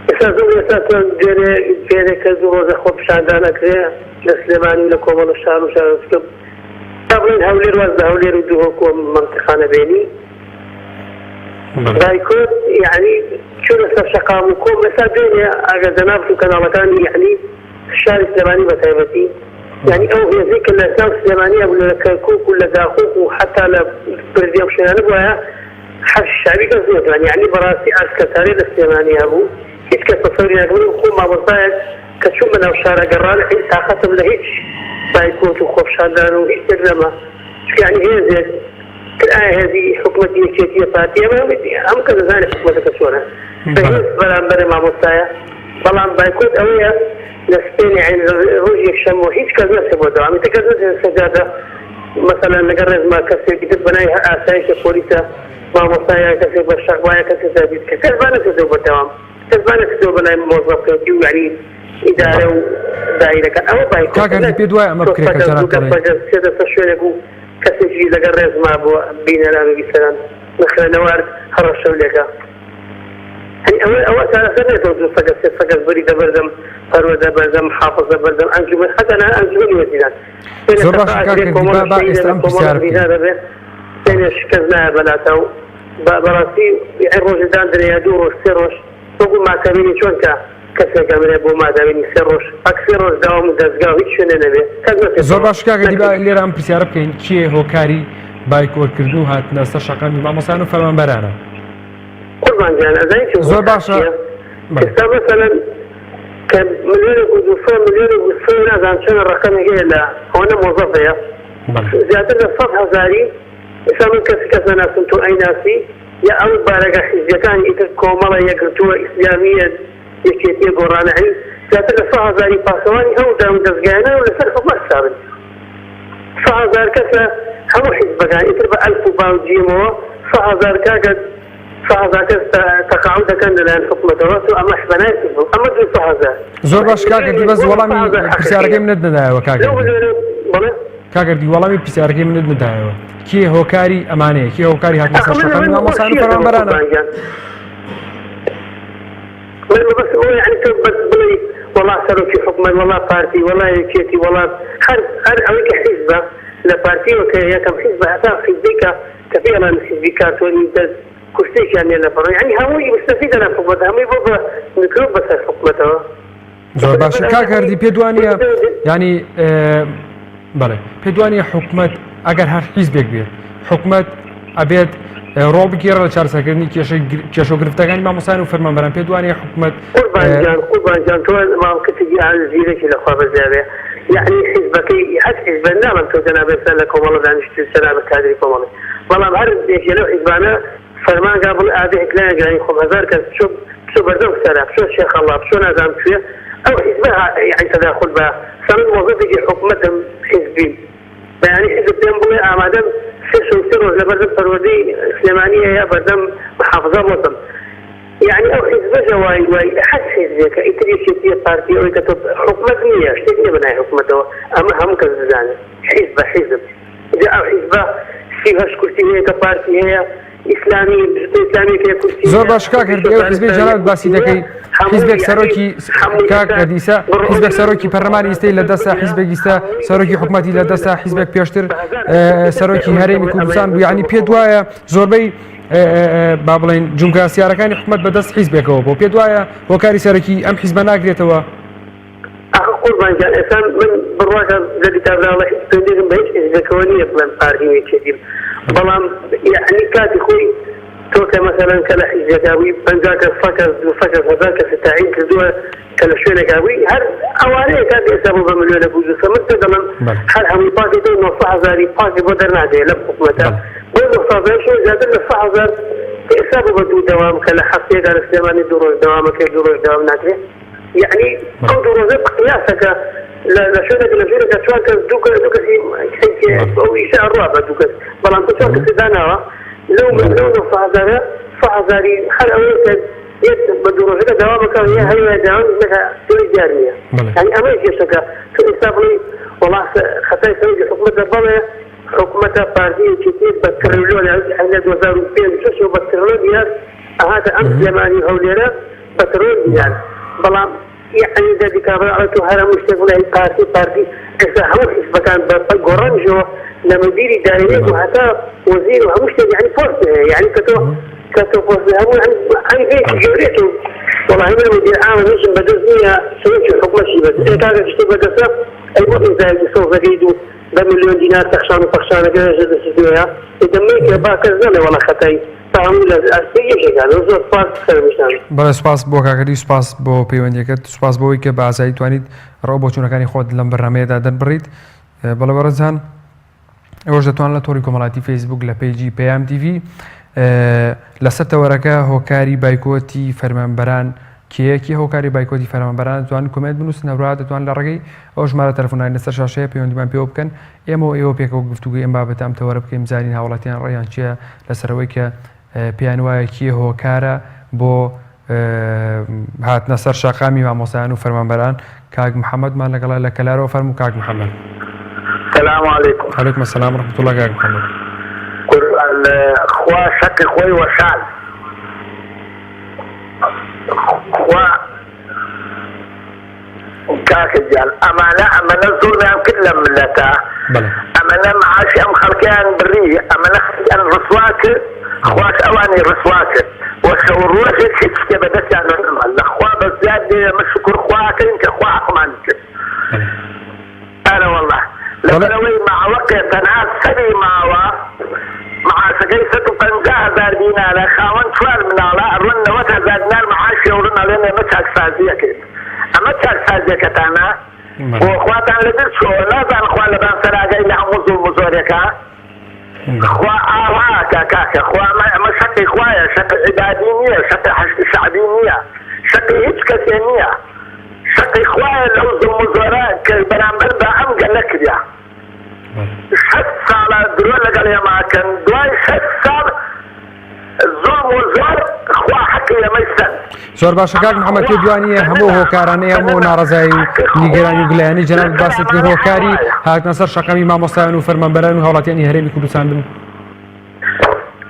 ئێستا زۆر ئێستا چۆن دوێنێ دوێنێ کە دوو ڕۆژە خۆپیشاندان ئەکرێ لە سلێمانی و لە کۆمەڵە شار و شارۆچکە تا بڵێن هەولێر واز لە هەولێر و دهۆک و ئەم مەنتیقانە بێنی بایکۆت یعنی چوونە سەر شەقام و کۆم ئێستا دوێنێ ئەگەر جەنابت و کەناڵەکانی یعنی شاری سلێمانی بە تایبەتی یعنی ئەو هێزەی کە لە ناو سلێمانی هەبوو لە کەرکوک و لە داقوق و حتا لە بردی ئەم شوێنانە بوایە حەشد شەعبی کەس نەتوانی یەعنی بەڕاستی ئاسکەتارێ لە سلێمانی هەبوو هیچ کەس تەسەوری ناکە من خۆم مامۆستایەک کە چوومە ناو شارە گەڕان هیچ تاقەتم لە هیچ بایکۆت و خۆپشاندان و هیچ شتێک نەما چونکە یەعنی هێزێک تر ئایا هێزی حکومەتی یەکێتیە پارتی ئەمە هەموو کەس دەزانێت حکومەتەکە چۆنە بەهێز بەرامبەر مامۆستایە بەڵام بایکۆت ئەوەیە لە سپێنێ عین ڕۆژی یەکشەممەوە هیچ کەس نەچێ بۆ دەوام ئیتر کەس نەچێتە سەر جادە مەسەلەن لەگەڵ ڕێزما کەسێکی تر بەناوی هەر ئاسایشە پۆلیسە مامۆستایە کەسێک بە شەق وایە کەسێک تهدید کە کەس با نەچێتەوە بۆ دەوام کەس با نەچێتەوە بەلای مۆزەفێتی و یعنی ئیدارە و دایرەکان ئەوە کاک بایکۆتە هەردی نەک پێت وایە ئەمە تۆ بکرێت کە سەگەز جەنابت دوو کەس دەڵێی سەگەز بچێتە سەر شوێنێک و کەسێکی لەگەڵ ڕێزما بۆ بینەران و بیسەران نەخوێنەوار هەڕەشە و لێکا. هەی ئەوە ئەوە چارەسەر نێتەوە دوو سەگەز سێ سەگەز بریتە بەردەم پەروەردە بەردەم حافزە بەردەم ئەنجومەن حەتا نا ئەنجومەنی وەزیران بێنە زۆر تەقە باشە کاک ئەکرێ هەردی با کۆمەڵە با شەهیدە ئێستا لە ئەم کۆمەڵە پرسیارە بکەین بریندار ئەبێ بێنێ شکست نایە بەلاتا و بە بەڕاستی ئەی ڕۆژێ داندرێ یا دوو ڕۆژ سێ ڕۆژ وەکو ماتەمینی چۆن کە کەسێک ئەمرێ بۆ ماتەمینی سێ ڕۆژ ئەک سێ ڕۆژ داوام و دەزگا و هیچ شوێنێ نەبێ کەس زۆر نەچێتەوە باشە کاک هەردی با نەکرێ. لێرە ئەم پرسیارە بکەین کێ هۆکاری بایکۆتکردن و هاتنە سەر شەقامی مامۆستایان و فەرمانبەرانە؟ قوربان گیان ئەزانی چی زۆر هۆکار باشە چیە بەڵێ. ئێستا مەسەلەن کە ملیۆنێک و دووسەد ملیۆنێک و سێ نازانم چەنە ڕەقەمێک هەیە لە ئەوەنە مۆزەف هەیە بەڵێ. زیاتر لە سەد هەزاری ئێستا من کەس کەس نەناسم تۆ ئەیناسی یا ئەو بارەگا حیزبیەکانی ئیتر کۆمەڵە یەکگرتووە ئیسلامیە یەکێتیە گۆڕانە ئەی زیاتر لە سەد هەزاری پاسەوانی ئەو دام و دەزگایانەن و لەسەر حکومەت حسابن 100,000 کەسە هەموو حیزبەکان ئیتر بە ئەلف و با و جیمەوە 100,000 کاکە 100,000 کەس تەقاعود دەکەن لەلایەن حکومەتەوە تۆ ئەمە حبەنای بوو ئەمە 200,000 زۆر باش کاک هەردی بەس ملیۆنێک بۆ وەڵامی 100,000 پرسیارەکەی حەقیقیە منت نەدایەوە کاک لەو هەردی ملیۆنە بەڵێ کاک هەردی وەڵامی پرسیارەکەی منت نەدایەوە کێ هۆکاری ئەمانەیە کێ هۆکاری هاتنە ئەخ سەر من شەقامی من بۆ مامۆستایان و چیە دەمە فەرمانبەرانە قوربان گیان من مەبەستم ئەوەیە یەعنی تۆ بەس بڵێی وەڵا سەرۆکی حکومەت وەڵا پارتی وەڵا یەکێتی وەڵا هەر هەر ئەوەی کە حیزبە لە پارتیەوە کە یەکەم حیزبە هەتا حیزبەی کە کە پێی ئەڵێن حیزبی کارتۆنی دەست کورسیەکیان نیە لە پەڕۆ یەعنی هەمووی مستەفیدە لەم حکومەتە هەمووی بۆ بە میکرۆب بەسەر حکومەتەوە. زۆر باشە کاک هەردی پێت وانییە ینی بەڵێ پێت وانییە حکومەت ئەگەر هەر حیزبێک بێت حکومەت ئەبێت ڕۆڵ بگێڕە لە چارەسەرکردنی کێشە و گرفتەکانی مامۆستایان و فەرمانبەران پێت وانییە حکومەت قوربان گیان قوربان گیان تۆ مام کەسێکی ئاوی زیرەکی لەخوا بەزیابێ یەعنی حیزبەکەی هەر حیزبە ناڵێم تۆ جەنابت ئێستا لە کۆمەڵە دانیشتوی جەنابت کادری کۆمەڵی بەڵام هەر یەکێ لەو حیزبانە فەرمانگا بڵێ ئادەی هتلایان گرانی خۆم 1000 کەس بچۆ بچۆ بەردەم سەرا بچۆ شێخەڵا بچۆ نازانم کوێ ئەو حیزبە یەعنی تەداخول بە سەرم مۆزەفێکی حکومەتم حیزبیم بەیانی حیزب پێم بڵێ ئامادەم سێ شەو سێ ڕۆژ لەبەردەم پەروەردەی سلێمانی یا بەردەم محافزە بۆتم یەعنی ئەو حیزبەشە وای وای هەر حیزبێکە ئیتر یەکێتیە پارتی ئەوەی کە تۆ حکومەت نییە شتێک نییە بەناوی حکومەتەوە ئەمە هەموو کەس بزانێت حیزبە حیزب جا ئەو حیزبە 38 کورسی هەیە کە پارتی هەیە ئیسلامی ئیسلامیەک هەیە کورسی زۆر هەیە باش کاک حزبی هەردی ئەو حزبەی سۆسیالیست هەیە جەنابت باسی کورسی هەیە دەکەی هەمووی حزبێک یعنی سەرۆکی هەمووی کاک ئێستا هەردیسە بڕۆ حزبێک سەرۆکی پەرلەمانی ئیستەی لە دەستە هەمووی حزبێک ئیستا هەمووی سەرۆکی حکومەتی لە دەستە حزبێک پێشتر بە هەزار کەس سەرۆکی ئەوەی هەرێمی ئەمەیان کوردستان بوو یعنی بردووە پێت وایە زۆربەی با بڵێین جومگا سیارەکانی حکومەت بەدەست حیزبێکەوە بۆ پێت وایە هۆکاری سەرەکی ئەم حیزبە ناگرێتەوە؟ ئاخ قوربان گیان ئێستا من بڕواکە لە کابراڵە هیچ پەیوەندیەکم بە هیچ حیزبێکەوە نییە بڵێم پارتی و یەکێتیم بەڵام یەعنی کاتی خۆی تۆ کە مەسەلەن کە لە حیزبێکا بووی 50 کەس 100 کەس 200 کەس 1000 کەست تەعین کردووە کە لە شوێنێکا بووی هەر ئەوانەیە کاکە ئێستا بۆ بە ملیۆنێک و 200 من پێ دەڵێم هەر هەمووی پاکی تۆ 900 هەزاری پاکی بۆ دەرنادێ لەم حکومەتە بۆ 900 هەزار شۆ زیاتر لە 100 هەزار کە ئێستا بۆ بە دوو دەوام کە لە هەفتەیەکا لە سلێمانی دوو ڕۆژ دەوامەکەی دوو ڕۆژ دەوام ناکرێ. یەعنی ئەو دوو ڕۆژە قیاسەکە لە لە شوێنێک لە ژوورێکا چوار کەس دوو کەس دوو کەسی ئەو ئیشە ئەڕوا بە دوو کەس بەڵام کە چوار کەسی داناوە لەو لەو نۆ هەزارە سە هەزاری هەر ئەوەیە کە یەک بە دوو ڕۆژەکە داوا بکە یا هەیە داوا نەکا پێی دیار نییە یانی ئەمەیە کێشەکە تۆ ئێستا بڵێی وەڵا خەتای سەرۆکی حکومەتە بەڵێ حکومەتە پارتی یەکێتی بە تڕیلۆن لە 2005 شەشەوە بە تڕلۆن دینار ئەهاتە ئەم سلێمانی و هەولێرە بە تڕلۆن دینار بەڵام یەعنی دەردی کابرا ئەڵێ تۆ هەر هەموو شتێک بڵێ هی پارتی پارتی ئێستا هەموو حیزبەکان بە بە گۆڕانیشەوە لە مدیری دایرەیەک و هەتا وەزیر و هەموو شتێک یەعنی پۆست هەیە یەعنی کە تۆ کە تۆ پۆست هەموو یەعنی عەیبەیەکی گەورەیە تۆ وەڵاهی من مدیر عامم هیچم بەدەست نییە سەرۆکی حکومەتیش بەدەست ئێ کاکە شتێک بەدەستە ئەی بۆ ئیمزایەکی سەوز دەکەیت و بە ملیۆن دینار تەخشان و پەخشانەکە هێشتا دەستت پێیە ئێ دەمەیکە با کەس نەڵێ وەڵا خەتای با هەموو لە ئاستێک یەکێکان زۆر سوپاس سەرنجتان. بەڵێ سوپاس بۆ کاک هەردی سوپاس بۆ پەیوەندیەکەت سوپاس بۆ ئەوەی کە بە ئازایی توانیت ڕا و بۆچوونەکانی خۆت لەم بەرنامەیەدا دەربڕیت بەڵێ بەڕێزان ئێوەش دەتوان لە تۆڕی کۆمەڵاتی فەیسبوک لە page ی پەیام تیڤی لەسەر تەوەرەکە هۆکاری بایکۆتی فەرمانبەران کێیە کێ هۆکاری بایکۆتی فەرمانبەران دەتوان comment بنووسن هەروەها دەتوان لە ڕێگەی ئەو ژمارە تەلەفۆنانەی لەسەر شاشەیە پەیوەندیمان پێوە بکەن ئێمە و ئێوە پێکەوە گفتوگۆی ئەم بابەتە ئەم تەوەرە بکەین بزانین هاوڵاتیان ڕێیان چییە لەسەر ئەوەی کە پێیان وایە کێ هۆکارە بۆ هاتنە سەر شەقامی مامۆستایان و فەرمانبەران کاک محەممەدمان لەگەڵە لە کەلارەوە فەرموو کاک محەممەد. سلام علیکم. علیکم السلام ورحمة الله کاک محەممەد. قوربان خوا شەقی خۆی وەشان خوا کاکە گیان ئەمانە ئەمەنە زوڵمیان کرد لەم ملەتە ئەمەنە معاشی ئەم خەڵکیان بڕی ئەمەنە خەڵکیان ڕسوا کرد خواش ئەوانی ڕسوا کرد و شەو ڕۆژێک هیچ شتێ بەدەستیان نەما لە خوا بە زیاد بێ ئێمە شوکر خوا ئەکەین کە خوا عەفومان کرد ئەرەوەڵا لەبەرئەوەی مەعوەقێ تەنها سەری ماوە معاشەکەی 150 هەزار دینارە خاوەن چوار مناڵە ئەڕۆن 90 هەزار دینار معاشی ئەوڕن ئەڵێن ئێمە چاکسازی ئەکەین ئەمە چاکسازیەکەتانە بۆ خواتان لەبیر چۆوە نازان خوا لەبان سەر ئاگای لە هەموو زوڵم و زۆرێکە خوا ئاوا ئەکا کاکە خوا ئەمە ئەمە شەقی خوایە شەقی عیبادی نییە شەقی حەشدی شەعبی نییە شەقی هیچ کەسێ نییە شەقی خوایە لەو زوڵم و زۆرە کە بەرامبەر بە ئەم گەلە کریا شەست ساڵە درۆ لەگەڵ ئێمە ئەکەن دوای شەست ساڵ زوڵم و زۆر خوا حەقی ئێمەی سەند. زۆر باشە کاک محەممەد پێت وا نییە هەموو هۆکارانەی هەموو ناڕەزایی و نیگەرانی و گلەیانی جەنابت باست کرد هۆکاری هاتنە سەر شەقامی مامۆستایان و فەرمانبەران و هاوڵاتیانی هەرێمی کوردستان بن؟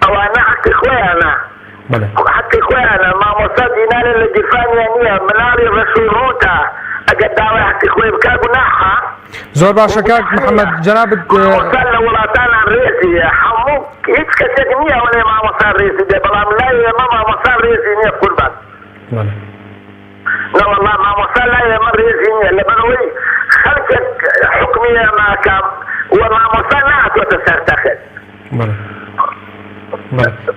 ئەوانە حەقی خۆیانە حەقی خۆیانە مامۆستا دینارێ لە گیرفانیا نییە مناڵی ڕەش و ڕووتە ئەگەر داوای حەقی خۆی بکا گوناحە؟ زۆر باشە کاک محەممەد جەنابت مامۆستا لە وڵاتانا ڕێزی هەیە هەموو هیچ کەسێک نییە ئەوەنەی مامۆستا ڕێزی بێ بەڵام لای ئێمە مامۆستا ڕێزی نییە قوربان نەوەڵا مامۆستا لای ئێمە ڕێزی نییە لەبەرئەوەی خەڵکێک حوکمی ئێمە ئەکا و مامۆستا نەهاتووەتە سەر تەخت.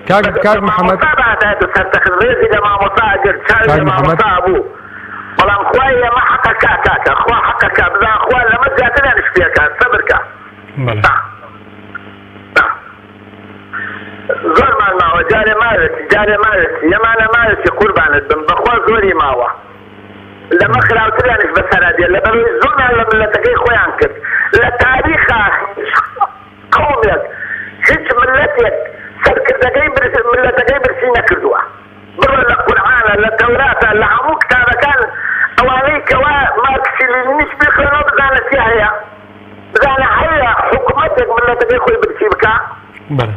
کاک کاک محەممەد مامۆستا بهاتایەتە سەر تەخت ڕێزی لە مامۆستا ئەگرت چاوی کاک لە محەممەد مامۆستا ئەبوو بەڵام خوای ئێمە حەقەکا کاکە خوا حەقەکا بزان خوا لەمە زیاتریانش پێکا سەبرکە بەڵێ. زۆرمان ماوە جارێ ماوێتی جارێ ماوێتی یەمانە ماوێتی قوربانت بم بەخوا زۆری ماوە لەمە خراوتریانش بەسەرا دێ لەبەرئەوەی زوڵمیان لە مللەتەکەی خۆیان کرد لە تاریخا هیچ قەومێک هیچ مللەتێک سەرکردەکەی مللەتەکەی برسی نەکردووە بڕۆ لە قورعانە لە تەوراتە لە هەموو کتابەکان ئەوانەی کەوا مارکسی لینینیش بیخوێنەوە بزانە چی هەیە بزانە هەیە حکومەتێک مللەتەکەی خۆی برسی بکا؟ بەڵێ.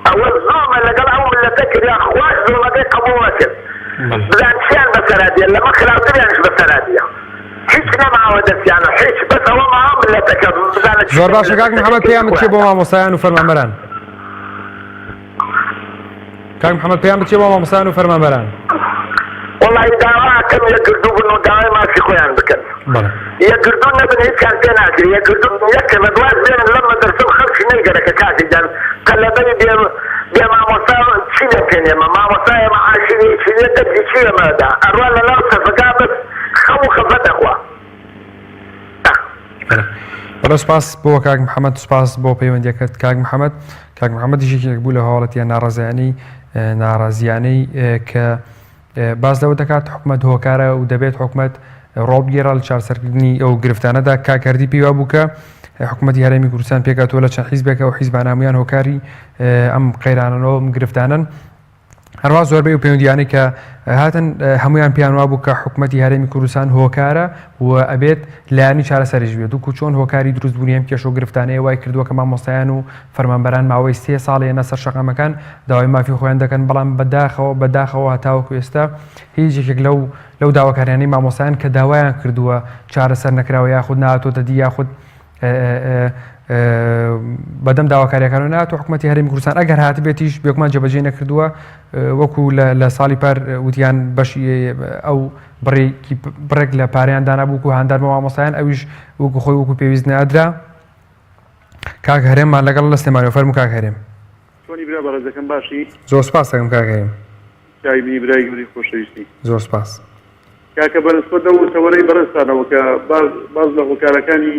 ئەوە زوڵمە لەگەڵ ئەو مللەتە کرا خواش زوڵمەکەی قبوڵ نەکرد. بەڵێ. بزان چیان بەسەرا دێ لەمە خراپتریانش بەسەرا دێ. هیچ نەماوە دەستیان هیچ بەس ئەوە ماوە مللەتەکە بزانە چی زۆر باشە کاک مللەتەکەی محەمەد پەیامت چیە خۆیان. بۆ مامۆستایان و فەرمانبەران؟ کاک محەمەد پەیامت چیە بۆ مامۆستایان و فەرمانبەران؟ وەڵی داوا ئەکەم یەکگرتوو بن و داوای مافی خۆیان بکەن یەکگرتوو نەبن هیچیان پێ ناکرێ یەکگرتوو یەک کەمە واز بێنن لەم مەدرسە و خەڵکی نەیگەرەکە کاکە گیان تەلەبەی بێ بێ مامۆستا چی لێ بکەین ئێمە مامۆستا ئێمە عاشی نیە چی نیە دەرسی چی ئێمە ئەدا ئەڕوا لەناو سەفەکا بەس خەم و خەفەت ئەخوا. بەڵێ سوپاس بۆ کاک محەممەد سوپاس بۆ پەیوەندیەکەت کاک محەممەد کاک محەممەد یەکێک بوو لە هاوڵەتیە ناڕزیانەی ناڕازیانەی کە باس لەوە دەکات حکومەت هۆکارە و دەبێت حکومەت ڕۆڵ بگێڕا لە چارەسەرکردنی ئەو گرفتانەدا. کاک هەردی پێی وابوو کە حکومەتی هەرێمی کوردستان پێکهاتووە لە چەند حیزبێکە و حیزبان هەموویان هۆکاری ئەم قەیرانەنەوە ئەم گرفتانەن. هەروە زۆربەی و پەیوەندیانەی کە هاتن هەمویان پێیان وابوو کە حکوومەتی هەرێمی کوردستان هۆکارە و ئەبێت لایەنی چارەسەریش بێت وکو چۆن هۆکاری دروستبوونی ئەم کێشە و گرفتانەیە وای کردووە کە مامۆستایان و فەرمانبەران ماوەی سێ ساڵ یەنە سەر شەقامەکان داوای مافی خۆیان دەکەن بەڵام بەداخەوە بەداخەوە هەتاوەکو ئێستا هیچ یەکێک لەو لەو داواکاریانەی مامۆستایان کە داوایان کردووە چارەسەر نەکراوە یاخود نەهاتۆتە دی یاخود بەدەم داواکاریەکان و نات و حکوومەتتی هەرێمی کوردستان ئەگەر هاتبێتیش بێگومان جێبەجێ نەکردووە وەکو لە ساڵی پار وتیان بەشی ئەو بڕێکی بڕێک لە پارەیان دانابوو و هاندار بە مامۆستایان ئەویش وەکو خۆی وەکو پێویست نادرا کاک هەرێممان لەگەڵ لە سلێمانی فەرموو کاک هەرێم. چۆنی برا بەڕێزەکەم باشی؟ زۆر سپاس دەکەم کاک هەرێم. چاوی منی برای گەورەی خۆشەویستی. زۆر سپاس. کاکە بەنسبەت ئەو تەوەرەی بەڕێزتانەوە کە باس باس لە هۆکارەکانی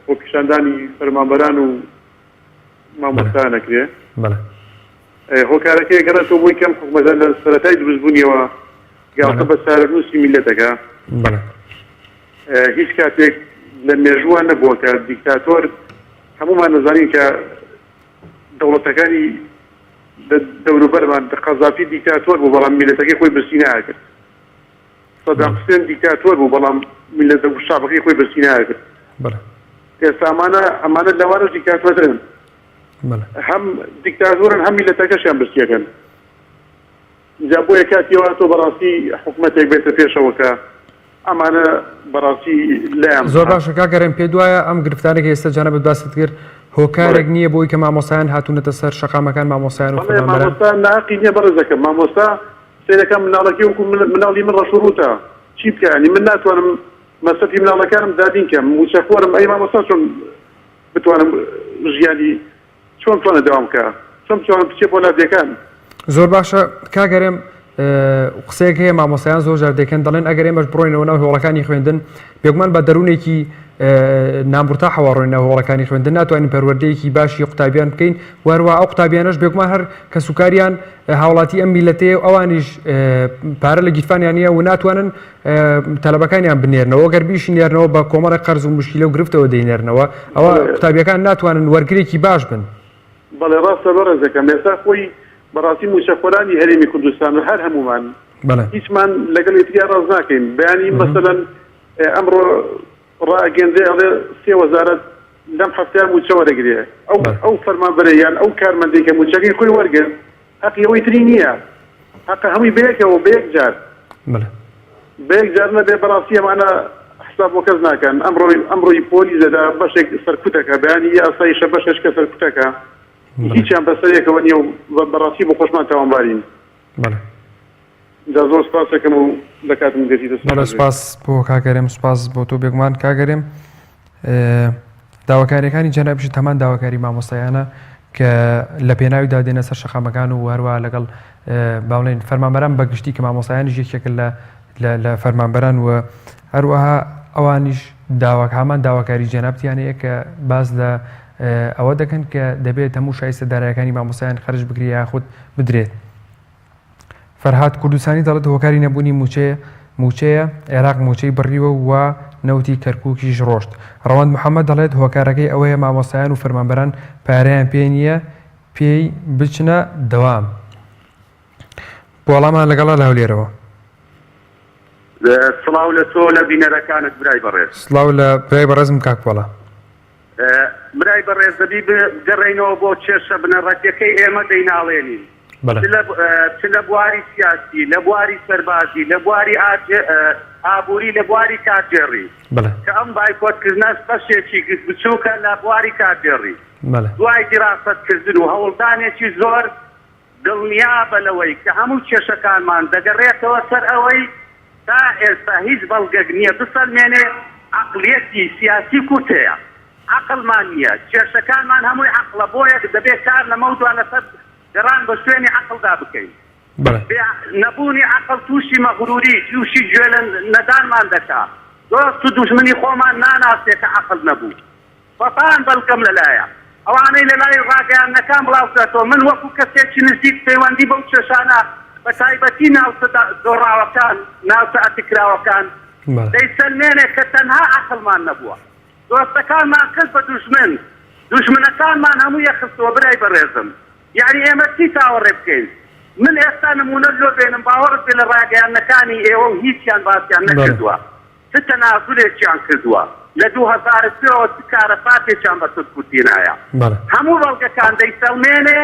خۆپیشاندانی فەرمانبەران و مامۆستایان ئەکرێ بەڵێ. هۆکارەکەی ئەگەڕێتەوە بۆی کەم حکومەتە لە سەرەتای دروستبوونیەوە گاڵتە بە چارەنووسی میللەتەکە. بەڵێ. هیچ کاتێک لە مێژووە نەبووە کە دیکتاتۆر هەموومان دەزانین کە دەوڵەتەکانی دەوروبەرمان قەزافی دیکتاتۆر بوو بەڵام میلەتەکەی خۆی برسی ناکرد سەدام حوسێن دیکتاتۆر بوو بەڵام میلەتە و شعبەکەی خۆی برسی ناکرد ئێستا ئەمانە ئەمانە لەوانەش دیکتاتۆرترن هەم دیکتاتۆرن هەم میلەتەکەشیان برسیەکەن جا بۆیە کاتی ئەوە هاتووە بەڕاستی حکومەتێک بێتە پێشەوە کە ئەمانە بەڕاستی لایان زۆر باشە کاک هەرێم پێت وایە ئەم گرفتانە کە ئێستا جەنابت باست کرد هۆکارێک نییە بۆی کە مامۆستایان هاتوونەتە سەر شەقامەکان مامۆستایان و فەرمانبەران؟ مامۆستا ناهەقی نییە بەڕێزەکەم مامۆستا سەیرەکە مناڵەکەی وەکو مناڵی من ڕەش و ڕووتە چی بکە یانی من ناتوانم مەسرەفی مناڵەکانم دابین کەم مووچەخۆرم ئەی مامۆستا چۆن بتوانم ژیانی چۆن بتوانێت دەوام بکا چۆن بتوانێت بچێ بۆ لادێکان. زۆر باشە کاک هەرێم قسەیەک هەیە مامۆستایان زۆر جار دەکەن دەڵێن ئەگەر ئێمەش بڕۆینەوە ناو هۆڵەکانی خوێندن بێگومان بە دەروونێکی نامورتاحەوە ڕۆین ناو هۆڵەکانی خوێندن ناتوانین پەروەردەیەکی باشی قوتابیان بکەین وەروە ئەو قوتابیانەش بێگومان هەر کەسوکاریان هاوڵاتی ئەم میلەتەیە و ئەوانیش پارە لە گیرفانیان نییە و ناتوانن تەلەبەکانیان بنێرنەوە گەر بیشی نێرنەوە بە کۆمەڵێک قەرز و موشکیلە و گرفتەوە دەینێرنەوە ئەوە قوتابیەکان ناتوانن وەرگرێکی باش بن. بەڵێ ڕاستە بەڕێزەکەم ئێستا خۆی بەڕاستی موچەخۆرانی هەرێمی کوردستان و هەر هەموومان هیچمان لەگەڵ یەکتریا ڕاست ناکەین بەیانی مەسەلەن ئەمڕۆ ڕائەگەندرێ ئەڵێ سێ وەزارەت لەم هەفتەیە موچە وەرەگرێ ئەو ئەو فەرمانبەرە یان ئەو کارمەندەی کە موچەکەی خۆی وەرگرت هەقی ئەوەی تری نییە هەقە هەمووی بەیەکەوە بەیەک جار بەیەک جار نەبێ بەڕاستی ئەمانە حساب بۆ کەس ناکەن ئەمڕۆی ئەمڕۆی پۆلیس دەدا بەشێک سەرکوتەکە بەیانی یاسایشە بەشێک کە سەرکوتەکە هیچیان بەسەر یەکەوە نییە و بەڕاستی بۆ خۆشمان تاوانبارین. جا زۆر سپاس دەکەم و لە کاتم گرتی دەست بەڵێ سپاس بۆ کاک هەرێم سپاس بۆ تۆ بێگومان کاک هەرێم داواکاریەکانی جەنابیشت هەمان داواکاری مامۆستایانە کە لە پێناویدا دێنە سەر شەقامەکان و هەروە لەگەڵ باڵێن فەرمانبەران بەگشتی کە مامۆستایانیش یەکێکە لە لە فەرمانبەران و هەروەها ئەوانیش داواک هامان داواکاری جەنابتیان هەیە کە باس لە ئەوە دەکەن کە دەبێت هەموو شایستە دارایەکانی مامۆستایان خەرج بکرێت یاخود بدرێت. فەرهاد کوردستانی دەڵێت هۆکاری نەبوونی مووچەیە مووچەیە، عێراق مووچەی بڕیوە و نەوتی کەرکووکیش ڕۆشت. ڕەوەند محەمەد دەڵێت هۆکارەکەی ئەوەیە مامۆستایان و فەرمانبەران پارەیان پێ نییە پێی بچنە دەوام. پۆڵامان لەگەڵە لە هەولێرەوە. سڵاو لە تۆ لە بینەرەکانت برای بەڕێز. سڵاو لە برای بەڕێزم کاک پۆڵا. برای بەڕێز دەبی بگەڕێینەوە بۆ کێشە بنەڕەتیەکەی ئێمە دەیناڵێنین چ لە بواری سیاسی لە بواری سەربازی لە بواری ئابووری لە بواری کارگێڕی کە ئەم بایکۆتکردنەش بەشێکی بچووکە لە بواری کارگێڕی دوای دیراسەتکردن و هەوڵدانێکی زۆر دڵنیابە لەوەی کە هەموو کێشەکانمان دەگەڕێتەوە سەر ئەوەی تا ئێستا هیچ بەڵگەک نییە بسەلمێنێ عەقڵیەتی سیاسی کورد هەیە. عەقڵمان نییە. کێشەکانمان هەمووی عەقڵە بۆیە دەبێ کار لەمەودوا لەسەر گەڕان بە شوێنی عەقڵدا بکەین. بێ نەبوونی عەقڵ تووشی مەغروری، تووشی گوێ لە نەدانمان دەکا. دۆست و دوژمنی خۆمان ناناسێ کە عەقڵ نەبوو. سەتان بەڵگەم لەلایە ئەوانەی لەلای ڕاگەیاندنەکان بڵاوکراتەوە من وەکو کەسێکی نزیک پەیوەندی بەو کێشانە. بە تایبەتی ناوچە دۆڕاوەکان، ناوچە ئەتککراوەکان، دەیسەلمێنێ کە تەنها عەقڵمان نەبووە. دۆستەکانمان کرد بە دوژمن، دوژمنەکانمان هەموو یەکخستەوە برای بەڕێزم. یەعنی ئێمە چی چاوەڕێ بکەین؟ من ئێستا نموونەت لۆ بێنم باوەڕت بێ لە ڕاگەیاندنەکانی ئێوە و هیچیان باسیان نەکردووە چ تەنازولێکیان کردووە لە 2003 ەوە چ کارەساتێکیان بەسەر کورد هێنایە هەموو بەڵگەکان دەیسەڵمێنێ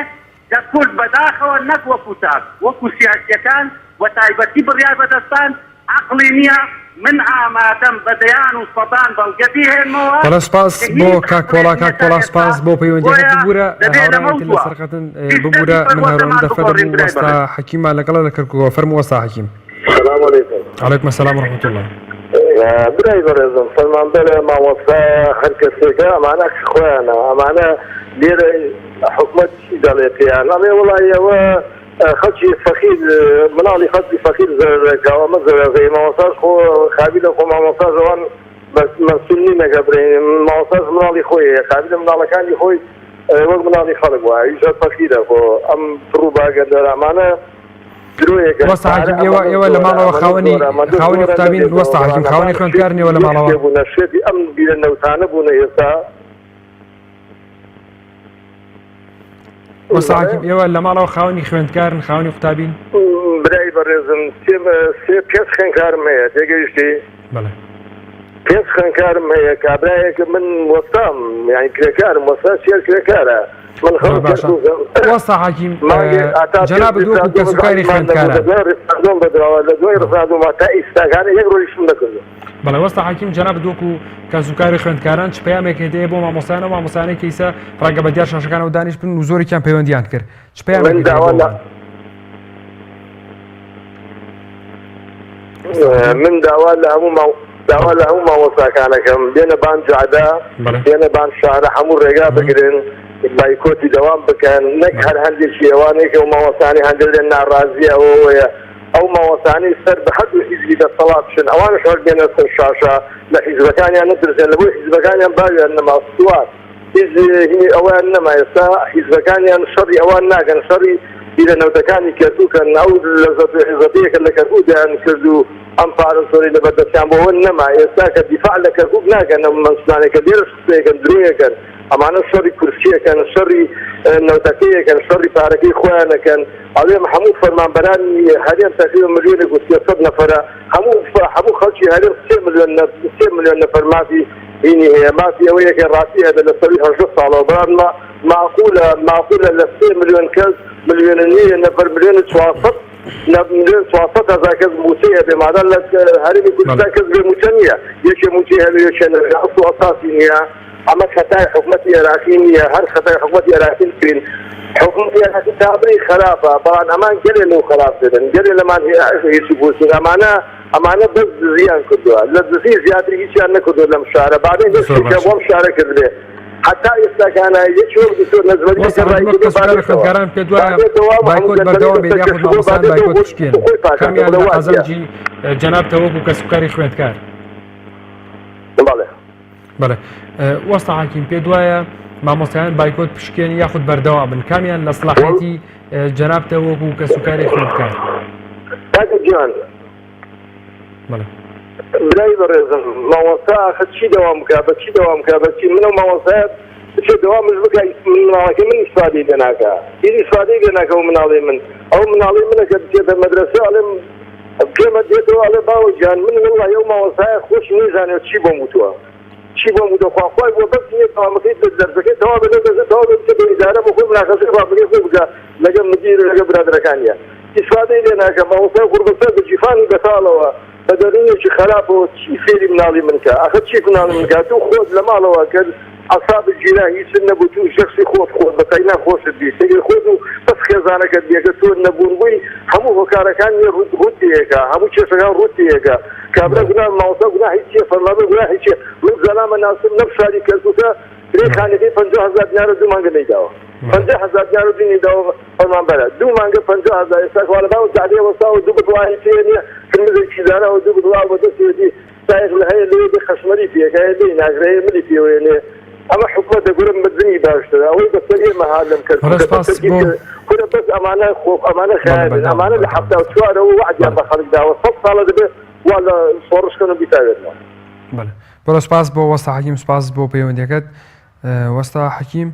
کە کورد بەداخەوە نەک وەکو تاک وەکو سیاسیەکان و تایبەتی بڕیار بەدەستان عەقڵی نیە من ئامادەم بە دەیان و سەدان بەڵگە بیهێنمەوە بەڵێ سپاس کە بۆ هیچ کاک عەقڵێک پۆڵا نیە کاک تا پۆڵا ئێستا سپاس بۆ پەیوەندیەکەت بۆیە ببورە دەبێ هاوڕێیان لەمەو تر دوا لەسەر خەتن سیستەمی ببورە من هەر پەروەردەمان ئەم دەفە بگۆڕین دەبوو برای وەستا بەڕێز. حەکیممان لەگەڵە لە کەرکوکەوە فەرموو وەستا حەکیم. سلام علیکم. علیکم السلام و رحمة اللە. برای بەڕێزم فەرمانبەرە مامۆستایە هەر کەسێکە ئەمانە خۆیانە ئەمانە لێرە حکومەت چی دەڵێ پێیان ئەڵێ وڵی ئەوە خەڵکی فەقیر مناڵی خەڵکی فەقیر زەرەر دەکا و ئەمە زەرەر دەی مامۆستاش خۆ قابیلە خۆ مامۆستاش ئەوان بەس مەسول نینە کە برێن مامۆستاش مناڵی خۆی هەیە قابیلە مناڵەکانی خۆی وەک مناڵی خەڵک وایە ئەویش هەر فەقیرە خۆ ئەم پڕوپاگەندە ئەمانە درۆیەکە وەستا پارە حەکیم ئێوە ئەمەنە ئێوە لە زۆرە ماڵەوە ئەمەنە خاوەنی زۆرە ئەمەنە خاوەنی زۆرە قوتابین نەبێتەوە وەستا حەکیم بەڵام خاوەنی ئەمان خوێندکارن شێتی ئێوە لە یەک ماڵەوە شتێ بوونە شێتی ئەم بیرە نەوتانە بوونە ئێستا وەستا حەکیم ئێوە لە ماڵەوە خاوەنی خوێندکارن خاوەنی قوتابین؟ برای بەڕێزم سێ سێ پێنج خوێندکارم هەیە تێگەیشتی؟ بەڵێ. پێنج خوێندکارم هەیە کابرایەک من وەستام یانی کرێکارم وەستا چێر کرێکارە من زۆر خەڵک باشە کەرکوکم وەستا حەکیم مانگێ ئاتا پێنج جەنابت وەکو ڕیفراندۆم کەسوکاری زەحمەتمان نەبوو خوێندکاران لە دوای ڕیفراندۆم بەدواوە لە دوای ڕیفراندۆم تا ئیستاکانە یەک ڕۆژیشم نەکردووە. بەڵێ وەستا حەکیم جەنابت وەکو کەسوکاری خوێندکاران چ پەیامێکت هەیە بۆ مامۆستایان ئەو مامۆستایانەی کە ئیستا ڕەنگە بە دیار شاشەکانەوە دانیشتبن و زۆرێکیان پەیوەندیان کرد چ من پەیامێکت هەیە داوا بۆ لە ئەوان؟ وەستا حەکیم من داوا لە هەموو ماو داوا لە هەموو مامۆستاکانەکەم بێنە بان جادە بەڵێ بێنە بان شارە هەموو ڕێگا بگرن بایکۆتی دەوام بکەن نەک بەڵێ هەر هەندێکی ئەوانەیە کە مامۆستانی هەندێک لێن ناڕازیە ئەوەیە ئەو مامۆستانەی سەر بە هەردوو حیزبی دەسەڵات بچن ئەوانش هەر بێنە سەر شاشە لە حیزبەکانیان نەترسێن لە بۆی حیزبەکانیان باویان نەما سوار هیچ هینی ئەویان نەما ئێستا حیزبەکانیان شەڕی ئەوان ناکەن شەڕی بیرە نەوتەکانی کەرکوکەن ئەو لەزەت و عیزەتەیە کە لە کەرکوک دەیان کرد و ئەم پارە زۆرەی لەبەر دەستیان بۆ ئەوە نەما ئێستا کە دیفاع لە کەرکوک ناکەن ئەم مەنسوولانەی کە لێرەش قسەیەکەن درۆیەکەن ئەمانە شەڕی کورسیەکەن شەڕی نەوتەکەیەکەن شەڕی پارەکەی خۆیانەکەن ئەڵێم هەموو فەرمانبەرانی هەرێم تەقریبا ملیۆنێک و 300 نەفەرە هەموو هەموو خەڵکی هەرێم سێ ملیۆن سێ ملیۆن نەفەر مافی هینی هەیە مافی ئەوەیە کە ڕاستی هەبێت لە سەروی 18 ساڵەوە بەڵام معقولە معقولە لە سێ ملیۆن کەس ملیۆن و نیوێ نەفەر ملیۆن و 400 ملیۆن 400 هەزار کەس مووچەی هەبێ مادام لە هەرێمی کوردستان کەس بێ مووچە نییە یەکێ مووچەی هەبێ یەکێ نەبێ ئەسڵ و ئەساسی نییە ئەمە خەتای حکومەتی عێراقی نییە، هەر خەتای حکومەتی عێراقی بکەین، حکومەتی عێراقی تابعی خراپە، بەڵام ئەمان گەلێ لەو خراپترن، گەلێ لەمان هیچ و پوچن، ئەمانە ئەمانە بەس دزیان کردووە، لە دزی زیاتر هیچیان نەکردووە لەم شارە، بابێ هیچ زۆر شتێکیان باشە. بۆم شارە کردبێ، هەتا ئێستاکانە یەکی وەک دکتۆر نەجمەدین وەستا کە حەکیم وەک ڕایکردووە با کەسوکاری بێتەوە، خوێندکاران پێت با وایە بێتەوە و هەموو بایکۆت گەندەڵی بەردەوام بێت لەسەر یاخود کێشەوە با مامۆستایان بێتەوە بایکۆت بۆ بشکێنن خۆی پاکاتەوە کامیان بڵێ لە وا چییە؟ قازانجی جەنابتە وەکو کەسوکاری خوێندکار؟ بەڵێ. بەڵێ وەستا حەکیم پێت وایە مامۆستایان بایکۆت بشکێن یاخود بەردەوام بن کامیان لە سڵاحەتی جەنابتە وەکو کەسوکاری خوێندکار؟ کاکە گیان بەڵێ برای بەڕێزم مامۆستا ئاخر چی دەوام بکا بە چی دەوام بکا بە چی من ئەو مامۆستایە بچێ دەوامش بکا مناڵەکەی من ئیسفادەی لێ ناکا هیچ ئیسفادەی لێ ناکا ئەو مناڵەی من ئەو مناڵەی منە کە بچێتە مەدرەسە ئەڵێم پێمە دێتەوە ئەڵێ باوە گیان من وەڵڵاهی ئەو مامۆستایە خۆشی نەیزانێ چی بۆم وتووە چی بۆم وتووە خوا خوای بۆ بەس نییە دەوامەکەی دەرسەکەی تەواو بێ لەو دەرسە تەواو بێ بچێ بە ئیدارە بۆ خۆی مناقەشەی ڕابەکەی خۆی بکا لەگەڵ مدیر و لەگەڵ برادەرەکانیا ئیسفادەی لێ ناکا مامۆستای قوڕبەسەر بە گیفانی بەتاڵەوە بە دەروونێکی خەراپەوە چی فێری مناڵی من کا ئەخر چی مناڵی من کا تو خۆت لە ماڵەوە کە عەسابت گیرا هیچت نەبوو تو شەخسی خۆت خۆت بە تەینا خۆشت بی سەیری خۆت و بەس خێزانەکەت بی ئەگەر تۆ نەبوون بووی هەموو هۆکارەکان نیە ڕووت ڕووت تێیەکا هەموو کێشەکان ڕووت تێیەکا کابرا گوناه مامۆستا گوناحی چیە فەرمانبەر گوناحی چیە من زەلامە ناسم لەم شاری کەرکوکە کرێ خانەکەی 50000 دینارە دوو مانگە نەیداوە 50000 دینارە دوو نەیداوە فەرمانبەرە دوو مانگە 50000 ئێستا کوا لە باو جادەیە وەستاوە دوو بتڵاهی پێ نیە فرمزێکی داناوە دوو بتڵاو بە دەستێتی سایەق لە هەیە لەوێ بێ خەشمەری پێکە هەیە لێی ناگرێ هەیە ملی پێوەیە نێ ئەمە حکومەتە گورە مردنی باشترە ئەوەی بەسەر ئێمە هات لەم بەڵێ کەرکوکە سپاس بەسەر بۆ کورە. کورە بەس ئەمانە خۆ ئەمانە خەیالن ئەمانە لە 74ەوە وەعدیان بە خەڵک داوە سەد ساڵە دەبێ وا لە شۆڕش کەن و بیتاوێنەوە. بەڵێ بەڵێ سپاس بۆ وەستا حەکیم سپاس بۆ پەیوەندیەکەت وەستا حەکیم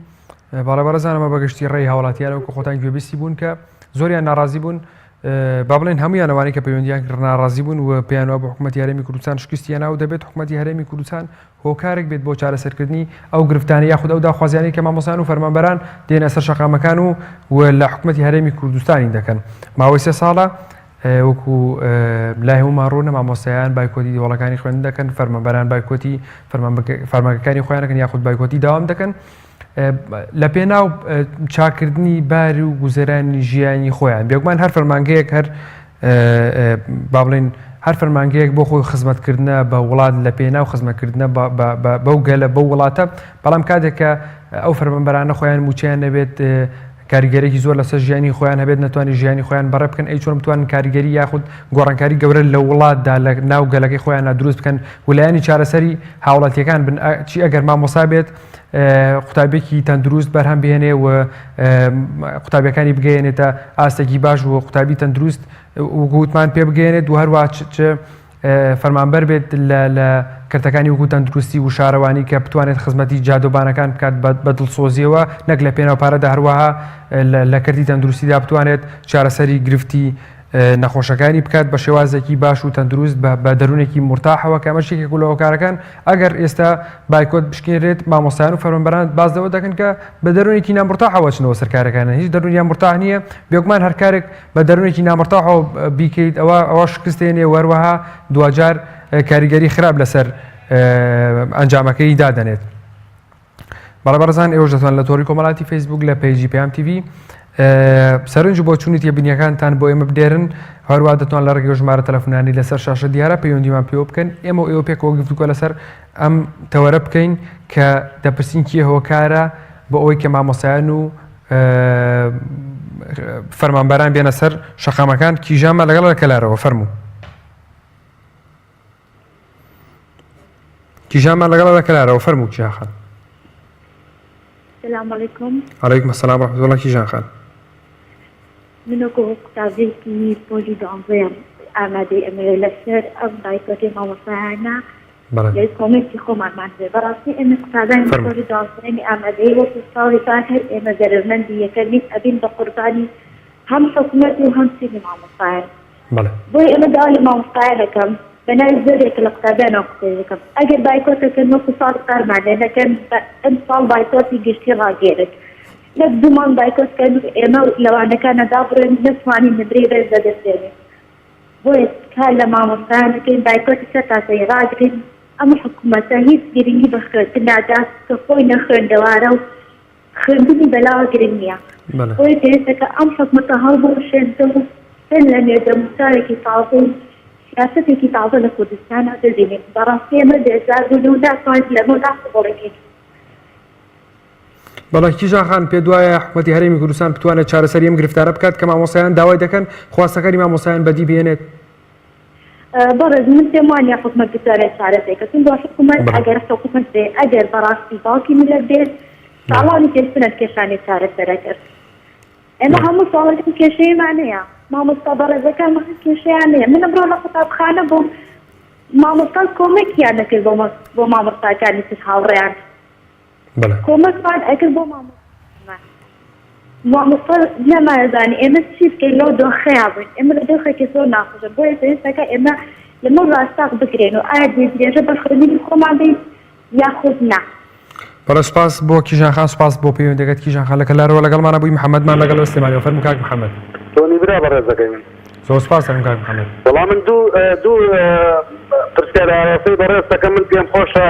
بەڵێ بەڕێزان ئەمە بەگشتی ڕێی هاوڵاتیانە وەکو خۆتان گوێبیستی بوون کە زۆریان ناڕازی بوون با بڵێن هەمویان ئەوانەی کە پەیوەندیان کرد ناڕازی بوون و پێیان وابوو حکوومەتی هەرێمی کوردستان شکستی هێنا و دەبێت حکوومەتی هەرێمی کوردستان هۆکارێک بێت بۆ چارەسەرکردنی ئەو گرفتانە یاخود ئەو داخوازیانەی کە مامۆستایان و فەرمانبەران دێنە سەر شەقامەکان و و لە حکوومەتی هەرێمی کوردستانی دەکەن ماوەی سێ ساڵە وەکو لای هەمومان ڕوونە مامۆستایان بایکۆتی هۆڵەکانی خوێندن دەکەن فەرمانبەران بایکۆتی فەرمانگەکانی خۆیان دەکەن یاخود بایکۆتی داوام دەکەن لە پێناو چاکردنی بار و گوزەرانی ژیانی خۆیان بێگومان هەر فەرمانگەیەک هەر با بڵێن هەر فەرمانگەیەک بۆ خۆی خزمەتکردە بە وڵات لە پێناو خزمەتکردە بەو گەلە بەو وڵاتە بەڵام کاتێک کە ئەو فەرمانبەرانە خۆیان موچەیان نەبێت کاریگەرێکی زۆر لەسەر ژیانی خۆیان هەبێت نەتوانانی ژیانی خۆیان بەڕێ بکەن ئەی چۆن بتوانن کاریگەری یاخود گۆڕانکاری گەورە لە وڵاتدا لە ناو گەلەکەی خۆیاندا دروست بکەن ولایەنی چارەسەری هاوڵاتیەکان بن چی ئەگەر مامۆسا بێت قوتابیەکی تەندروست بەرهەم بهێنێ و قوتابیەکانی بگەیەنێتە ئاستێکی باش و قوتابی تەندروست وگوتمان پێ بگەێنێت و هەروە چ فەرمانبەر بێت لە کەرتەکانی وەکو تەندروستی و شارەوانی کە بتوانێت خزمەتی جادۆبانەکان بکات بە دڵسۆزیەوە نەک لە پێناو پارەدا هەروەها لە کەرتی تەندروستیدا بتوانێت چارەسەری گرفتی نەخۆشەکانی بکات بە شێوازێکی باش و تەندروست بە دەروونێکی مورتاحەوە کە ئەمەش یەکێک لە هۆکارەکان ئەگەر ئێستا بایکۆت بشکێنرێت مامۆستایان و فەرمانبەران باس لەوە دەکەن کە بە دەروونێکی نامورتاحەوە چنەوە سەر کارەکانیان هیچ دەروونیان مورتاح نییە بێگومان هەر کارێک بە دەروونێکی نامورتاحەوە بیکەیت ئەوە ئەوە شکستێنێ و هەروەها دواجار کاریگەری خراپ لەسەر ئەنجامەکەی دادەنێت. بەڵێ بەڕێزان ئێوەش دەتوان لە تۆڕی کۆمەڵاتی فەیسبوک لە page ی پەیام تیڤی سەرنج و بۆچوونی تێبینیەکانتان بۆ ئێمە بدێرن هەروە دەتوان لە ڕێگەی ژمارە تەلەفۆنانی لەسەر شاشە دیارە پەیوەندیمان پێوە بکەن ئێمە و ئێوە پێکەوە گفتوگۆ لەسەر ئەم تەوەرە بکەین کە دەپرسین کێ هۆکارە بۆ ئەوەی کە مامۆسایان و فەرمانبەران بێنە سەر شەقامەکان کیژانمان لەگەڵ لە کەلارەوە فەرموو کیژانمان لەگەڵ لە کەلارەوە فەرموو کیژان خان. سلام علیکم. علیکم السلام ورحمة الله کیژان خان. من وەکو قوتابیەکی پۆلی دوانزەیەم ئامادەی ئەمەوێ لەسەر ئەم بایکۆتەی مامۆستایانە لە کۆمێنتی خۆمانمان هەبێ بەڕاستی ئێمە قوتابیانی پۆلی دوانزەیەمی ئامادەیی وەکو ساڵی پار هەر ئێمە زەرەرمەندی یەکەمین ئەبین بە قوربانی هەم حکومەت و هەم چینی مامۆستایان بۆیە ئێمە داوا لە مامۆستایان ئەکەم بە ناوی زۆرێک لە قوتابیانەوە قسەی دەکەم ئەگەر بایکۆت ئەکەن وەکو ساڵی پارمان لێ نەکەن بە ئەمساڵ بایکۆتی گشتی ڕاگەیەنن نەک دوو مانگ بایکۆت کەن و ئێمە لە وانەکانە دابڕێن و نەتوانین نمرەی بەرز بەدەست بێنین بۆیە تکا لە مامۆستایان ئەکەین بایکۆتی سەرتاسەری ڕاگرن ئەم حکومەتە هیچ گرنگی بە خوێندن نادات کە خۆی نەخوێندەوارە و خوێندنی بەلاوە گرنگ نییە. بۆیە پێویستە کە ئەم حکومەتە هەڵبوەشێنتەوە و سەر لە نوێ دەموچاوێکی تازە و سیاسەتێکی تازە لە کوردستانا ببینین. بەڕاستی ئێمە بێزار بووین و ناتوانین لەمەولا قبوڵی کەین. بەڵێ کیژان خان پێت وایە حکومەتی هەرێمی کوردستان بتوانێت چارەسەری ئەم گرفتانە بکات کە مامۆستایان داوای دەکەن خواستەکانی مامۆستایان بەدی بهێنێت؟ بەڕێز من پێم وانیە حکومەت بتوانێت چارەسەری کە چون بۆ حکومەت ئەگەر حکومەت بێ ئەگەر بەڕاستی باوکی میللەت بێت ساڵانی پێشتر ئەم کێشانەی چارەسەرە کرد ئێمە هەموو ساڵێک ئەم کێشەیەمان هەیە مامۆستا بەڕێزەکانمان هەم کێشەیان هەیە من ئەمڕۆ لە قوتابخانە بووم مامۆستا کۆمەکیان دەکرد بۆ مامۆستاکانی تر هاوڕێیان کۆمەکمان ئەکرد بۆ مامۆستاکانمان. مامۆستا نەمانەزانی ئێمە چی بکەین لەو دۆخەیا بووین. ئێمە لە دۆخێکی زۆر ناخۆشە بۆیە پێویستەکە ئێمە لەمە ڕاستاق بکرێن و ئایا درێژە بە خوێندنی خۆمان بین یاخود نا. بەڵێ سوپاس بۆ کیژان خان سوپاس بۆ پەیوەندەکەت کیژان خان لە کەلارەوە لەگەڵمانە بووی محەمەدمان لەگەڵ لە سلێمانیەوە فەرموو کاک محەمەد. تۆنی برا بەڕێزەکەی من. زۆر سوپاس دەکەم کاک محمد. وەڵا من دوو دوو پرسیار ئاراستەی بەڕێزت دەکەم من پێم خۆشە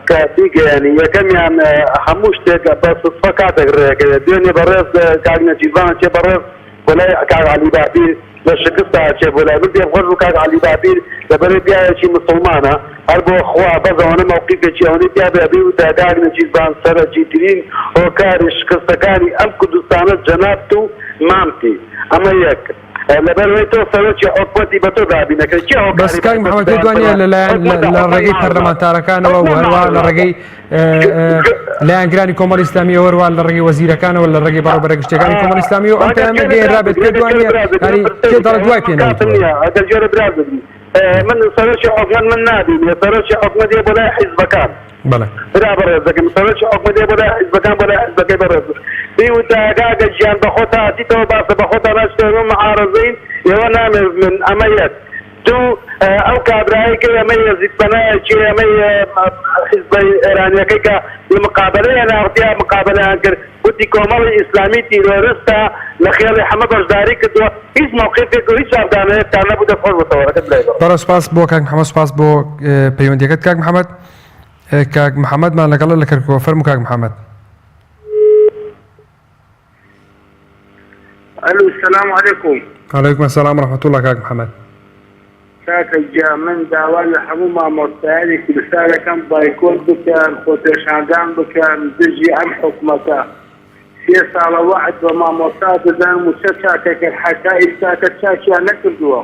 کە بیگەیەنی یەکەمیان هەموو شتێک بە سودفە کاتێک ڕێکەوێت دوێنێ بەڕێز کاک نەجیرڤان ئەچێ بەڕێز بۆ لای کاک عەلی باپیر لە شکستا ئەچێ بۆ لای من پێم خۆش بوو کاک عەلی باپیر لەبەرەی پیاوێکی مسوڵمانە هەر بۆ خوا بەس ئەوەنە مەوقیفێکی ئەوەنەی تیا بێ ئەبێ وتە کاک نەجیرڤان سەرەکیترین هۆکاری شکستەکانی ئەم کوردستانە جەنابت و مامتی ئەمە یەک. لەبەرئەوەی تۆ سەرۆکی حکومەتی بە تۆ دابینەکرێت کێ بەس هۆکاری کاک بایکۆتی محەممەد پێت دەوام وانە فەرمان لەلایەن حکومەتە لە حکومەت ڕێگەی معارضە پەرلەمانتارەکانەوە و حکومەت هەروە لە معارضە ڕێگەی لایەنگرانی کۆمەڵی ئیسلامیەوە هەروە لە ڕێگەی وەزیرەکانەوە لە ڕێگەی بەڕێوەبەرە گشتیەکانی کۆمەڵی ئیسلامیەوە ئەم ئەگەر پەیامە گوێ لە گەیەنرابێت برا پێت بگری وانە ئەگەر گوێ لە برا بگری یانی من کێ پرسیاری دەڵێ کە دوای پێ من کاتم نەوتووە نییە ئەگەر گوێ لە برا بگری من سەرۆکی حکومەت من نابینێ سەرۆکی حکومەت یە بۆ لای حیزبەکان بەڵێ. برا بەڕێزەکەم سەرۆکی حکومەت یە بۆ لای حیزبەکان بۆ لای حیزبەکەی بەڕێز پێی وتایە کاکە گیان بەخۆتا هاتیتەوە باسە بەخۆتا ناچیتەوە ئێمە معارەزەین ئێوە نامێزمن ئەمە یەک دوو ئەو کابرایەی کە ئێمەی یەزید پەنایەکی ئێمەی حیزبە ئێرانیەکەی کە لە مقابەلەیان ناردیا مقابەلەیان کرد وتی کۆمەڵی ئیسلامی تیرۆرستە لە خێڵی حەمە بەشداری کردووە هیچ مەوقیفێک و هیچ جوابدانەوەیەکتان نەبوو دەست خۆش بۆ تەوەرەکەت برای بەڕێز. بەڕێز سوپاس بۆ کاک محمد سوپاس بۆ پەیوەندیەکەت کاک محمد کاک محمدمان لەگەڵە لە کەرکووە فەرموو کاک محمد. الو السلام علیکم. علیکم السلام ورحمة الله کاک محمد. کاکە گیان من داوا لە هەموو مامۆستایانی کوردستان ئەکەم بایکۆت بکەن خۆپێشاندان بکەن دژی ئەم حکومەتە سێ ساڵە وەعد بە مامۆستا دەدەن موچە چاکەکەن حەتا ئیستاکە چاکیان نەکردووە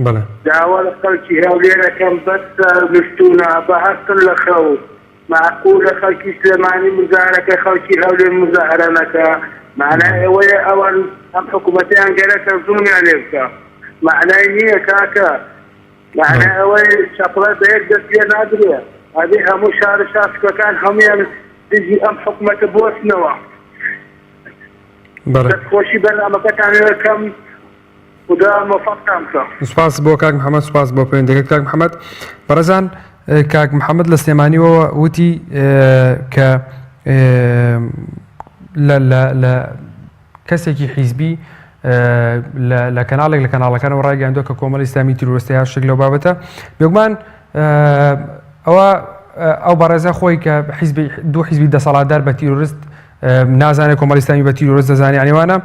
بەڵێ. داوا لە خەڵکی هەولێر ئەکەم بەسە نوشتونە بە هەستن لە خەو مەعقولە خەڵکی سلێمانی مزاهرەکە خەڵکی هەولێر مزاهرە نەکا مەعنای ئەوەیە ئەوان ئەم حکومەتەیان گەرەکە زوڵمیان لێ بکا مەعنای نییە کاکە مەعنای ئەوەی چەپڵە بە یەک دەست لێ نادرێ ئەبێ هەموو شار و شارچکەکان هەموویان دژی ئەم حکومەتە بوەستنەوە دەستخۆشی بەرنامەکەتان لێ دەکەم. خودا مۆفەقتان بکا. سوپاس بۆ کاک محمد سوپاس بۆ پەیوەندیەکەت کاک محمد بەڕێزان کاک محمد لە سلێمانیەوە وتی کە لە لە لە کەسێکی حیزبی لە کەناڵێک لە کەناڵەکانەوە ڕایگەیاندووە کە کۆمەڵی ئیسلامی تیرۆریستە یا شتێک لەو بابەتە بێگومان ئەوە ئەو بەڕێزە خۆی کە حیزبی دوو حیزبی دەسەڵاتدار بە تیرۆریست نازانێت کۆمەڵی ئیسلامی بە تیرۆریست دەزانێت یعنی وانە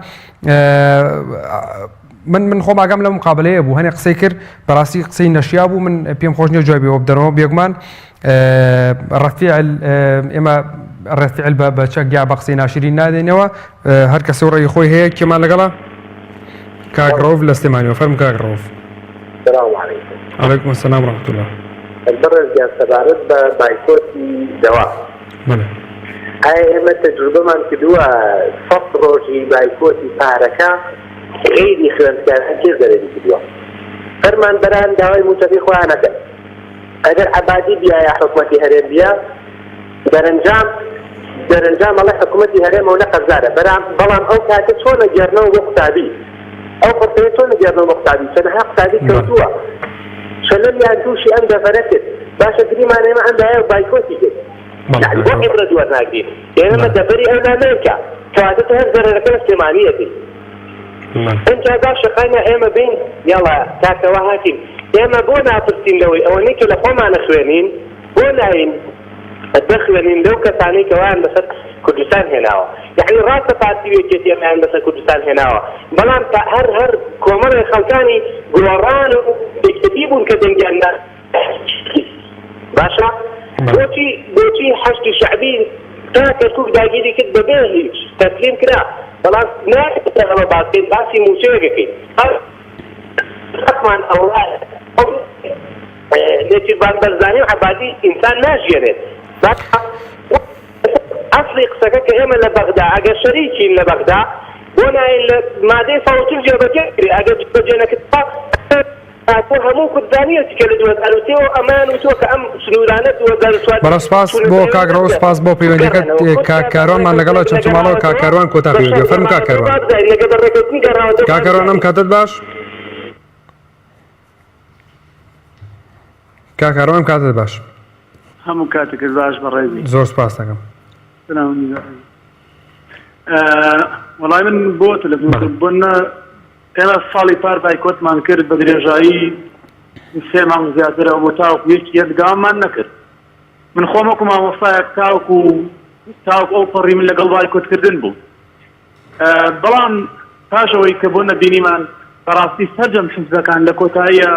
من من خۆم ئاگام لە مقابلەیە بوو هەنێ قسەی کرد بەڕاستی قسەی نەشیا بوو من پێم خۆش نییە جوابی ئەوە بدەنەوە بێگومان ڕەفیعل ئێمە ڕەفیعل بە بە چەک یا بە قسەی ناشرین نادەینەوە هەر کەسە و ڕێی خۆی هەیە کێمان لەگەڵە کاک ڕەوف لە سلێمانیەوە فەرموو کاک ڕەوف. سلام علیکم. علیکم السلام ورحمة الله. بەڕێز گیان سەبارەت بە بایکۆتی دەوام بەڵێ. ئایا ئێمە تەجروبەمان کردووە سەت ڕۆژی بایکۆتی پارەکە غەیری خوێندکاران کێ زەرەری کردووە؟ فەرمانبەران داوای موچەکەی خۆیان ئەکەن ئەگەر عەبادی بیا یا حکومەتی هەرێم بیا دەرەنجام دەرەنجام ئەڵێ حکومەتی هەرێم ئەونە قەرزارە بەرام بەڵام ئەو کاتە چۆن ئەگێڕنەوە بۆ قوتابی ئەو پرسەیە چۆن ئەگێڕنەوە بۆ قوتابی چەنەها قوتابی کەوتووە شەلەلیان تووشی ئەم دەڤەرە کرد باشە گریمان ئێمە ئەم دایە بایکۆتی کرد یەعنی بۆ عیبرەت وەرناگرین ئێمە دەڤەری ئەو نامێنکە کەواتە تۆ هەر زەرەرەکە لە سلێمانی ئەدەی ئینجا باشە قایمە ئێمە بین یاڵا کاکە وا هاتین ئێمە بۆ ناپرسین لەوەی ئەوەنەی کە لە خۆمانە خوێنین بۆ ناین بخوێنین لەو کەسانەی کە وایان بەسەر کوردستان هێناوە یەعنی ڕاستە پارتی و یەکێتی ئەمەیان بەسەر کوردستان هێناوە بەڵام هەر هەر کۆمەڵێک خەڵکانی گۆڕان و یەکێتی بوون کە دەنگیان نا باشە بۆچی بۆچی حەشدی شەعبی تا کەرکوک داگیری کرد بەبێ هیچ تەسلیم کرا بەڵام نابێت ئەمە باس بکەین باسی مووچەیەک ئەکەین حەقمان ئەوە نێچیرڤان بەرزانی و عەبادی ئینسان ناژیەنێت ئەسڵی قسەکە کە ئێمە لە بەغدا ئەگەر شەریکین لە بەغدا بۆ نایەین لە مادەی 140 جێبەجێ کرێ ئەگەر جێبەجێ نەکرا بۆ هەموو کوردانیەتی کە لە 2003 ەوە ئەمەیان وتووە کە ئەم سنوورانە 2004 بەڵێ سوپاس بۆ کاک ڕەوف سوپاس بۆ پەیوەندیەکەت کاک کاروانمان لەگەڵە چەمچەماڵەوە کاک کاروان کۆتا پەیوەندیە فەرموو کاک کاروان کاک کاروان ئەم کاتەت باش کاک کاروان کاتت باش. هەموو کاتێکت باش بەڕێزی. زۆر سپاست دەکەم. وەڵای من بۆ تەلەفۆن کرد بۆ نە ئێمە ساڵی پار بایکۆتمان کرد بە درێژایی سێ مانگ زیاترەوە بۆ تاوەکو یەکی یەک داوامان نەکرد من خۆم وەکو مامۆستایەک تاوەکو تاوەکو ئەو پەڕی من لەگەڵ بایکۆتکردن بوو بەڵام پاش ئەوەی کە بۆ نەبینیمان بەڕاستی سەرجەم حزبەکان لە کۆتاییە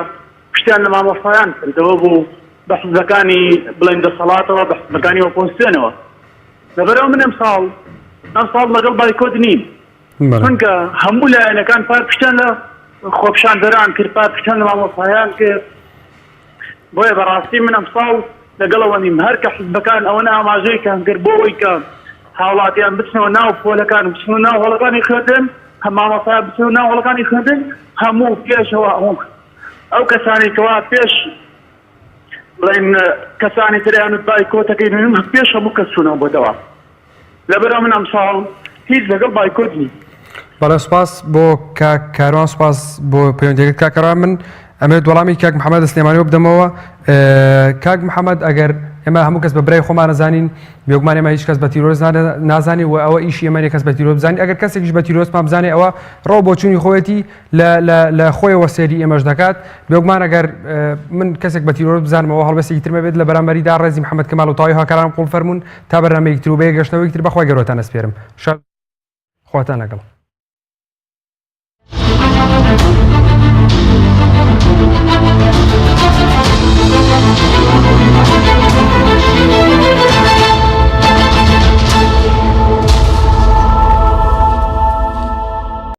پشتیان لە مامۆستایان کردەوە بوو بە حزبەکانی بڵێن دەسەڵاتەوە بە حزبەکانی ئۆپۆزسیۆنەوە لەبەرئەوە من ئەمساڵ ئەمساڵ لەگەڵ بایکۆت نیم چونکە هەموو لایەنەکان پار پشتیان لە خۆپیشاندەران کرد پارپیشان لە مامۆستایان کرد بۆیە بەڕاستی من ئەمساڵ لەگەڵەوە نیم هەر کە حزبەکان ئەوەنە ئاماژەیەکیان کرد بۆ ئەوەی کە هاوڵاتیان بچنەوە ناو پۆلەکان و بچنەوە ناو هۆڵەکانی خوێندن هەم مامۆستایان بچنەوە ناو هۆڵەکانی خوێندن هەموو پێشەوە ئەو کەسانی کەوا پێش بڵێن کەسانی تریان بایکۆتەکەی پێش هەموو کەس چوونەوە بۆ دەوام لەبەرئەوە من ئەمساڵ هیچ لەگەڵ بایکۆت نیم. بەڵێ سوپاس بۆ کاک کاروان سوپاس بۆ پەیوەندیەکەت کاک کاروان من ئەمەوێت وەڵامی کاک محەممەد سلێمانیەوە بدەمەوە کاک محەممەد ئەگەر ئێمە هەموو کەس بە برای خۆمان نەزانین بێگومان ئێمە هیچ کەس بە تیرۆرست نازانین و ئەوە ئیشی ئێمە نیە کەس بە تیرۆر بزانین ئەگەر کەسێکیش بە تیرۆرستمان بزانێ ئەوە ڕەو بۆچوونی خۆیەتی لە لە لە خۆیەوە سەیری ئێمەش دەکات بێگومان ئەگەر من کەسێک بە تیرۆر بزانمەوە هەڵوێستێکی ترمە بێت لە بەرامبەریدا ڕێزی محەممەد کەمال و تەواوی هاوکارانم قوڵ فەرموون تا بەرنامەیەکی تر و بە یەکگەشتنەوەیەکی تر بەخوای گەورەتان ئەسپێرم شاد خواتان لەگەڵ.